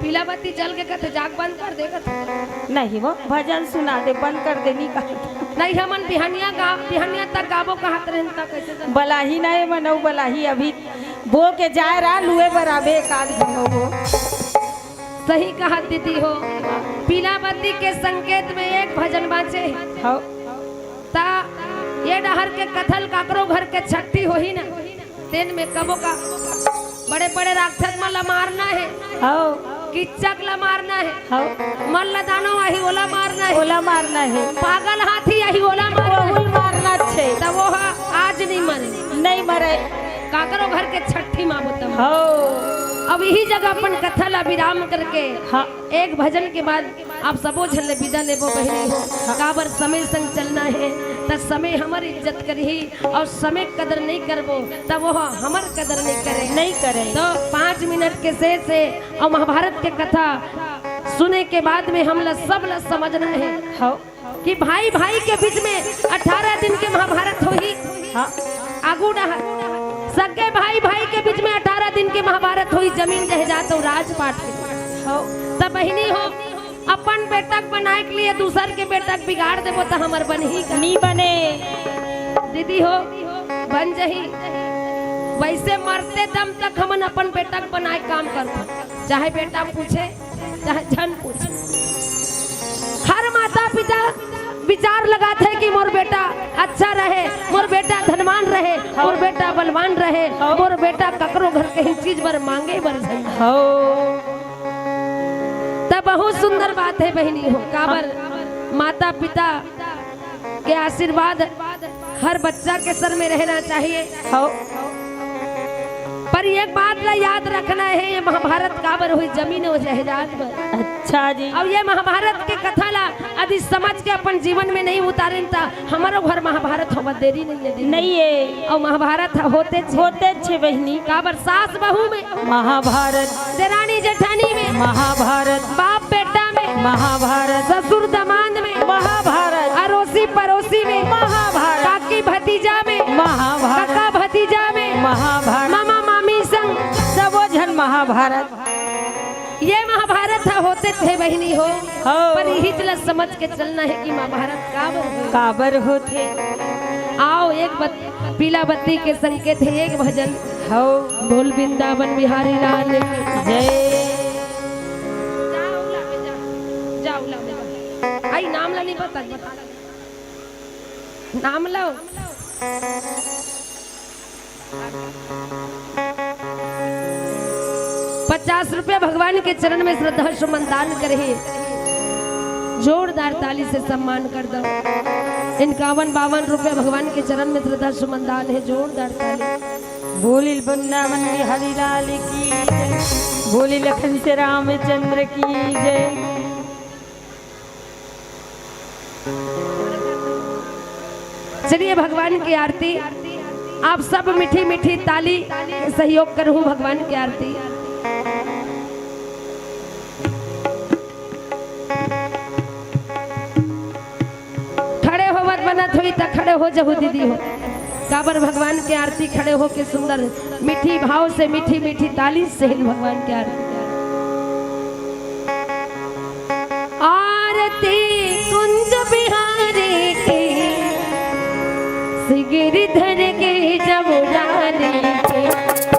पीला बत्ती जल गे कथे, जाके बंद कर दे कथे। नहीं वो, भजन सुना दे, बंद कर दे, नइ कहा। नहीं, हमन बिहनिया गा-, बिहनिया तक गाबो कहत रहेन, त कइसे कर? बलाही नहीं मनऊ, बलाही अभी बो के जाय रहा, लुए बर आबे एकाध घंटा वो। सही कहा दीदी हो, पीला बत्ती के संकेत में एक भजन बाँचे। हव। त ये डहर के कथा ल काकरो घर के छट्ठी होही ना, तेन में कबो का बड़े-बड़े राक्षस मन ला मारना हे। हव। किच्चक ला मारना हे। हव। मल्ल दानव आही, ओला मारना हे। ओला मारना हे। पागल हाथी आही, ओला मारना हे। ओहुल मारना हे। त वो ह आज नइ मरे। नइ मरे। काकरो घर के छट्ठी माँ बोतम। हव। अब इही जगह अपन कथा ला विराम करके हाँ। एक भजन के बाद आप सबो झन ले विदा लेबो बहिनी हो। काबर समय संग चलना हे, त समय हमर इज्जत करही, अउ समय कदर नइ करबो, त वो हमर कदर नइ करे। नइ करे। त पाँच मिनट के शेर से अउ महाभारत के कथा सुने के बाद में हमला सब ला समझना हे। हव। कि भाई भाई के बीच में अठारह दिन के महाभारत होही। हाँ। आगू डहर सगे भाई भाई के बीच में अठारह दिन के महाभारत होही, जमीन जायदाद अउ राजपाट के। हव। त बहिनी हो, अपन बेटा के बनाए के लिए दूसर के बेटा के बिगाड़ देबो त हमर बनही का? नी बने। दीदी हो, बन जही। वइसे मरते दम तक हमन अपन बेटा के बनाए के काम करथन, चाहे बेटा पूछे चाहे झन पूछ। हर माता पिता विचार लगाथे कि मोर बेटा अच्छा रहे, मोर बेटा धनवान रहे, मोर बेटा बलवान रहे, मोर बेटा ककरो घर कहीं चीज बर मांगे बर झन। हव। त बहुत सुंदर बात हे बहिनी हो, काबर माता पिता के आशीर्वाद हर बच्चा के सर में रहना चाहिए। हव। पर एक बात ला याद रखना हे, ये महाभारत काबर होही? जमीन अउ जायदाद बर। अच्छा जी। अउ ये महाभारत के कथा ला यदि समझ के अपन जीवन में नइ उतारेन, त हमरो घर महाभारत होवत देरी नइ हे दीदी। नइ हे। अउ महाभारत ह होतेच हे। होतेच हे बहिनी। काबर सास बहू में महाभारत। देरानी जेठानी में महाभारत। बाप बेटा में महाभारत। ससुर दमांद में महाभारत। अरोसी परोसी में महाभारत। काकी भतीजा में महाभारत। कका भतीजा में महाभारत। मामा मामी संग सबो झन महाभारत। ये महाभारत ह होतेच हे बहिनी हो। हव। पर इही ला समझ के चलना हे कि महाभारत काबर होथे। काबर होथे। आओ एक बत-, पीला बत्ती के संकेत हे एक भजन। हव। बोल वृंदावन बिहारी लाल की जय। जाओ ला बे, जाओ। जाओ ला बे, जाओ। आई नाम ला नइ बता, बता। नाम लो। पचास रुपया भगवान के चरण में श्रद्धा सुमन दान करे हे, जोरदार ताली से सम्मान कर दो। इक्यावन बावन रुपया भगवान के चरण में श्रद्धा सुमन दान हे, जोरदार ताली। बोलिल वृंदावन बिहारी लाल की जय, बोलिल लखन से रामचंद्र की जय। चलिए भगवान की आरती, आप सब मीठी मीठी ताली, सहयोग करहु भगवान की आरती। खड़े होवत बनत होही त खड़े हो जहू दीदी हो, काबर भगवान के आरती खड़े होके सुंदर मीठी भाव से मीठी मीठी ताली से ही भगवान के आरती। और आरती कुंज बिहारी की, श्री गिरधर के जमुरारी की।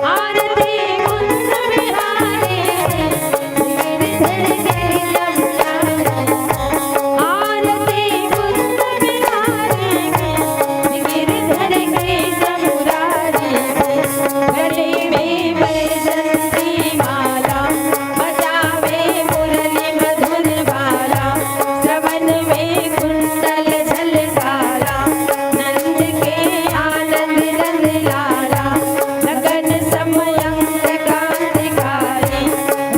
आरती कुंज बिहारी की, श्री गिरधर के जमुरारी की। आरती कुंज बिहारी की, श्री गिरधर के जमुरारी की। गले में बैजंती माला, बजावे मुरली मधुर बाला, श्रवण में कुंडल झलकाला, नंद के आनंद नंद लाला, गगन समयंक कांतिकारी,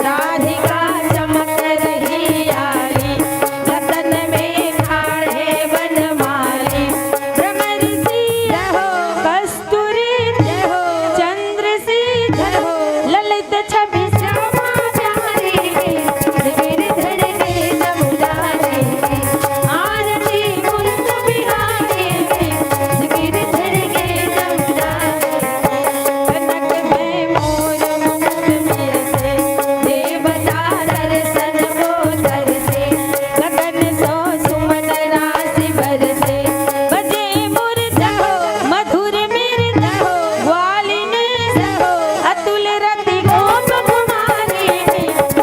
राधिका चमक रही आई, रतन में ठाढ़े बनमाली, भ्रमर सी जय हो। कस्तूरी जय हो। चंद्र सी जय हो। ललित छवि श्यामा प्यारी की, गिरधर के जमुरारी की। आरती कुंज बिहारी की, गिरधर के जमुरारी की। कनक में मोर मुकुट विरसे, देवता दर्शन को तरसे, गगन सो सुमन राशि बरसे, बजे मुरझा हो, मधुर मिर्जा हो, ग्वालिनी हो, अतुल रति गोप कुमारी,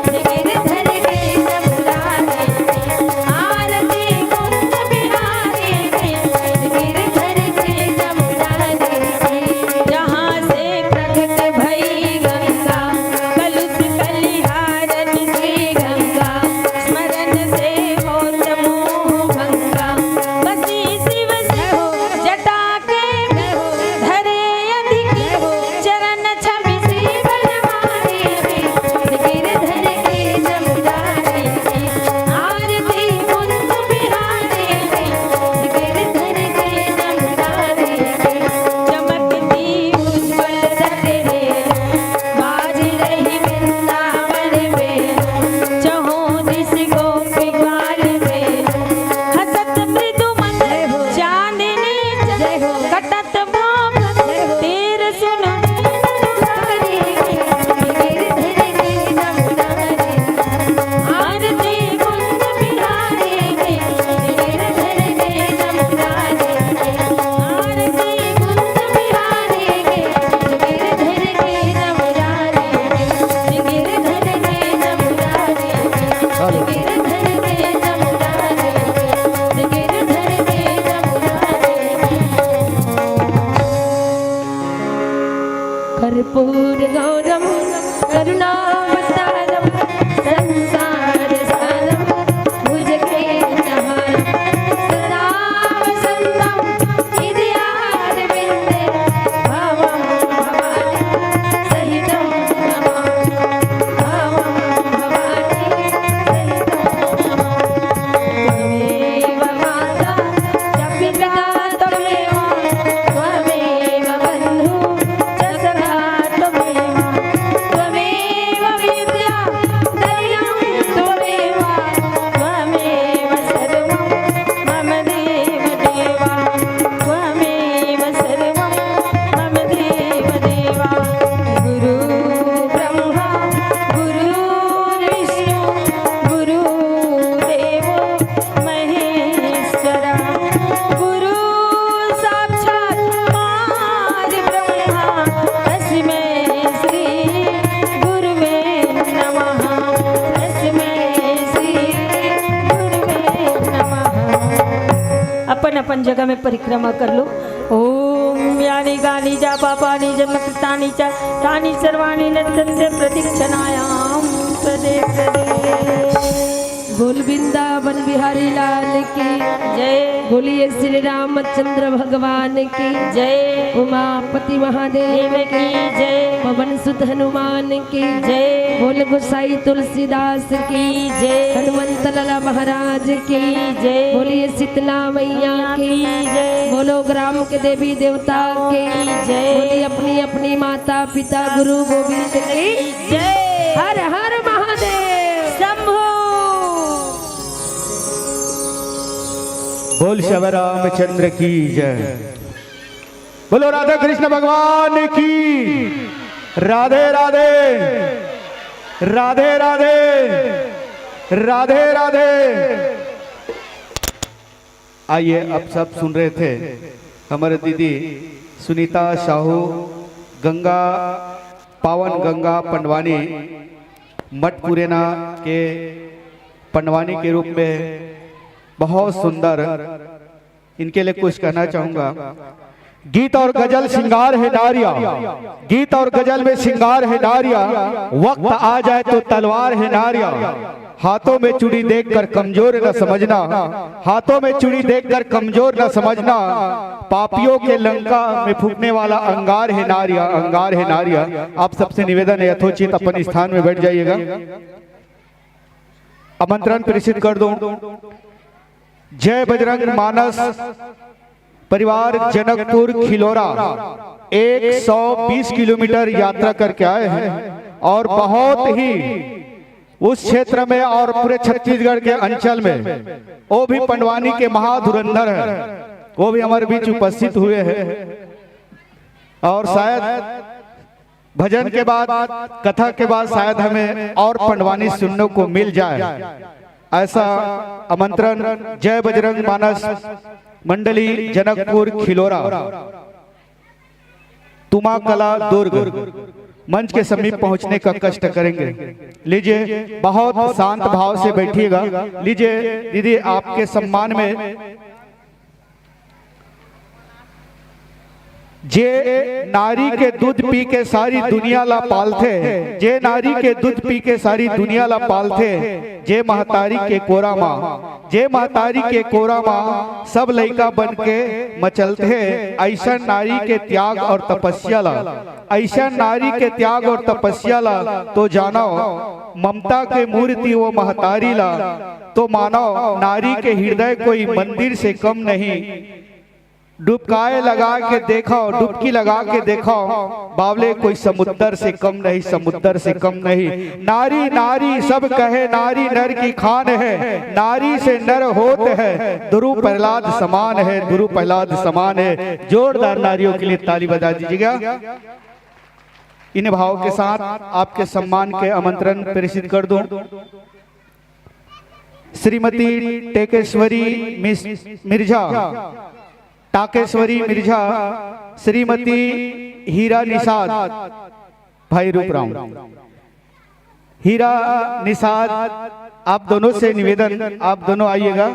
गिरधर के जमुरारी, आरती कुंज बिहारी, गिरधर के जमुरारी। जहाँ से प्रकट भई गंगा, कलुष कलिहारन श्री गंगा, स्मरण से होत मोह भंगा, बसी शिव जय हो। जटा के जय हो। धरे अधिक जय हो। चरण छवि श्री बनवारी, गिरधर के जमुरारी की। आरती कुंज बिहारी की, गिरधर के जमुरारी की। चमकती उज्ज्वल रत्न रेणु, बाज रही वृंदावन वेणु, चहुँ दिस गोपी गाल वेणु, हंसत मृदु मंद जय हो। चांदनी जय हो। कटत भाव जय हो। तीर सुन आरती कुंज बिहारी की, गिरधर के जमुरारी की। आरती कुंज बिहारी की, गिरधर के जमुरारी की। गिरधर के जमुरारी की। हेलो। गिरधर के जमुरारी की। गिरधर के जमुरारी की। कर्पूर गौरम करुणावतारम संसार सारम भुजगेन्द्रहारम सदा वसंतम हृदयारविंदे भवम भवानी सहितम नमामि। भवम भवानी सहितम नमामि। त्वमेव माता च पिता त्वमेव त्वमेव बन्धु च सखा त्वमेव। त्वमेव विद्या धैर्यं त्वमेव त्वमेव सर्वं मम देव देवा। त्वमेव सर्वं मम देव देवा। गुरु ब्रह्मा गुरु विष्णु गुरु देवो महेश्वरा। गुरु साक्षात् पार ब्रह्मा तस्मै श्री गुरुवे नमः। तस्मै श्री गुरुवे नमः। अपन अपन जगह में परिक्रमा कर लो। ओम यानि कानि च पापानि जन्म कृतानि च तानि सर्वाणि नश्यन्ति प्रदक्षिणायां पदे पदे। बोल वृंदावन बिहारी लाल की जय। बोलिए श्री रामचंद्र भगवान की जय। उमापति महादेव देव की जय। पवन सुत हनुमान की जय। बोल गोसाई तुलसीदास की जय। हनुमंत लाला महाराज की जय। बोलिए शीतला मैया की जय। बोलो ग्राम के देवी देवता की जय। बोलिए अपनी अपनी माता पिता गुरु गोविंद की जय। हर हर महादेव शंभो। बोल श्याम रामचंद्र की जय। बोलो राधा कृष्ण भगवान की। राधे राधे। राधे राधे। राधे राधे। आइए, आप सब सुन रहे थे हमारे दीदी सुनीता साहू, गंगा, पावन गंगा पंडवानी मठ पुरेना के पंडवानी के रूप में बहुत सुंदर, इनके लिए कुछ कहना चाहूंगा। गीत और गजल श्रृंगार है नारिया, गीत और गजल में श्रृंगार है नारिया, वक्त आ जाए तो तलवार है नारिया। हाथों में चूड़ी देखकर कमजोर न समझना, हाथों में चूड़ी देखकर कमजोर न समझना। पापियों के लंका में फूकने वाला अंगार है नारिया, अंगार है नारिया। आप सबसे निवेदन है, यथोचित अपन स्थान में बैठ जाइएगा। आमंत्रण प्रेषित कर दूं। जय बजरंग मानस परिवार जनकपुर खिलोरा एक सौ बीस किलोमीटर यात्रा करके आए हैं और बहुत ही उस क्षेत्र में और पूरे छत्तीसगढ़ के अंचल में वो भी पंडवानी के महाधुरंधर हैं, वो भी हमारे बीच उपस्थित हुए हैं। और शायद भजन के बाद, कथा के बाद शायद हमें और पंडवानी सुनने को मिल जाए, ऐसा आमंत्रण। जय बजरंग मानस मंडली जनकपुर खिलोरा, तुमा कला दुर्ग मंच के समीप पहुंचने का कष्ट करेंगे। लीजिए, बहुत शांत भाव से बैठिएगा। लीजिए दीदी, आपके सम्मान में जे नारी के दूध पी के सारी दुनिया ला पालथे, जे नारी के दूध पी के सारी दुनिया ला पालथे, जे महतारी के कोरा मा, जे महतारी के कोरा मा सब लइका बन के मचलथे, अइसन नारी के त्याग और तपस्या ला, अइसन नारी के त्याग और तपस्या ला तो जानो, ममता के मूर्ति वो महतारी ला तो मानो। नारी के हृदय कोई मंदिर से कम नहीं। डुबकाए लगा के देखो, डुबकी लगा के देखो, बावले कोई समुद्र से कम नहीं, समुद्र से कम नहीं। नारी, नारी सब कहे, नारी नर की खान है, नारी से नर होत है, ध्रुव प्रहलाद समान है, ध्रुव प्रहलाद समान है। जोरदार नारियों के लिए ताली बजा दीजिएगा। इन भावों के साथ आपके सम्मान के आमंत्रण प्रेषित कर दूं। श्रीमती टेकेश्वरी मिस मिर्झा, टाकेश्वरी मिर्झा, श्रीमती हीरा निषाद, भाई रूपराम, हीरा निषाद, आप दोनों से निवेदन, आप दोनों आइएगा।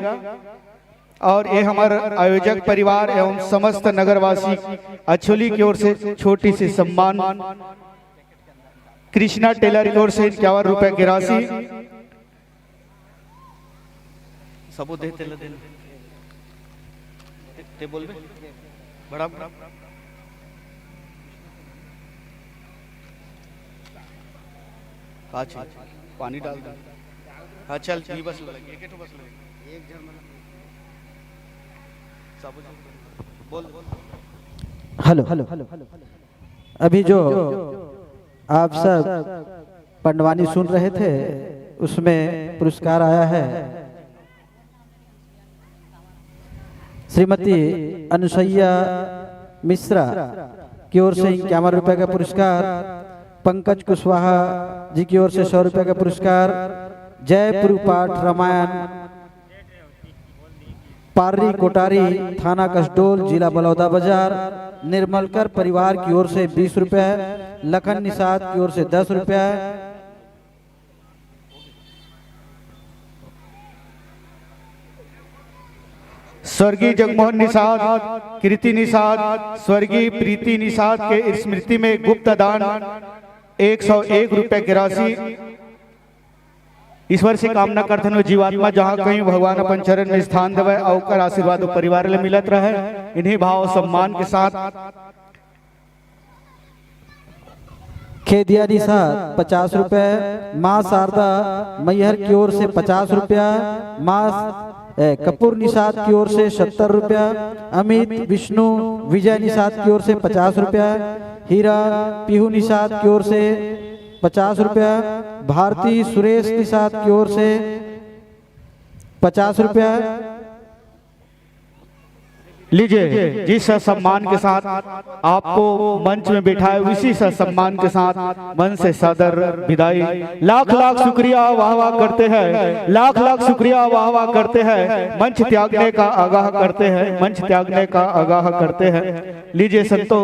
और ये हमारे आयोजक परिवार एवं समस्त नगरवासी अछोली की ओर से छोटी सी सम्मान, कृष्णा टेलर की ओर से इक्यावन रुपए की राशि। सबो दे तेला देना। ते, ते बोलबे? बड़ा, बड़ा। का चाहिए? पानी डाल दे। हाँ, चल, ई बस लगे, एक ठो बस लगे। सबो बोल। Hello, hello, hello. अभी जो आप सब पंडवानी सुन रहे थे, उसमें पुरस्कार आया है श्रीमती अनुसैया मिश्रा की ओर से इक्यावन रुपए का पुरस्कार, पंकज कुशवाहा जी की ओर से सौ रुपए का पुरस्कार, जय पुरु पाठ रामायण, पार्री कोटारी, थाना कसडोल, जिला बलौदाबाजार, निर्मलकर परिवार की ओर से बीस रुपए, लखन निषाद की ओर से दस रुपए, स्वर्गीय जगमोहन निषाद, कृति निषाद, स्वर्गीय प्रीति निषाद के स्मृति में गुप्त दान एक सौ एक रुपए की राशि। ईश्वर से कामना करथन, वो जीवात्मा जहाँ कहीं भगवान अपन चरण में स्थान देवे और ओकर आशीर्वाद वो परिवार ले मिलत रहे। इन्हीं भाव सम्मान के साथ खेदिया निषाद पचास रुपए, माँ शारदा मैहर की ओर से पचास रुपया, माँ, ए, कपूर निषाद की ओर से सत्तर रुपया, अमित विष्णु विजय निषाद की ओर से पचास रुपया, हीरा पीहू निषाद की ओर से पचास रुपया, भारती सुरेश निषाद की ओर से पचास रुपया, लीजिए, जिस सम्मान के साथ आपको मंच में बिठाए, उसी सम्मान के साथ मंच से सादर विदाई। लाख लाख शुक्रिया, वाह वाह करते हैं, लाख लाख शुक्रिया, वाह वाह करते हैं। मंच त्यागने का आगाह करते हैं, मंच त्यागने का आगाह करते हैं। लीजिए संतो,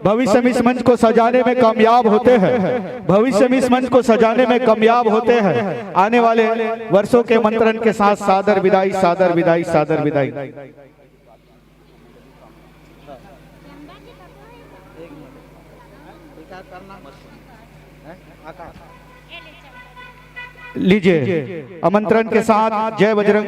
भविष्य में इस मंच को सजाने में कामयाब होते हैं, भविष्य में इस मंच को सजाने में कामयाब होते हैं। आने वाले वर्षों के मंत्रण के साथ सादर विदाई, सादर विदाई, सादर विदाई। लीजिए, आमंत्रण के साथ जय बजरंग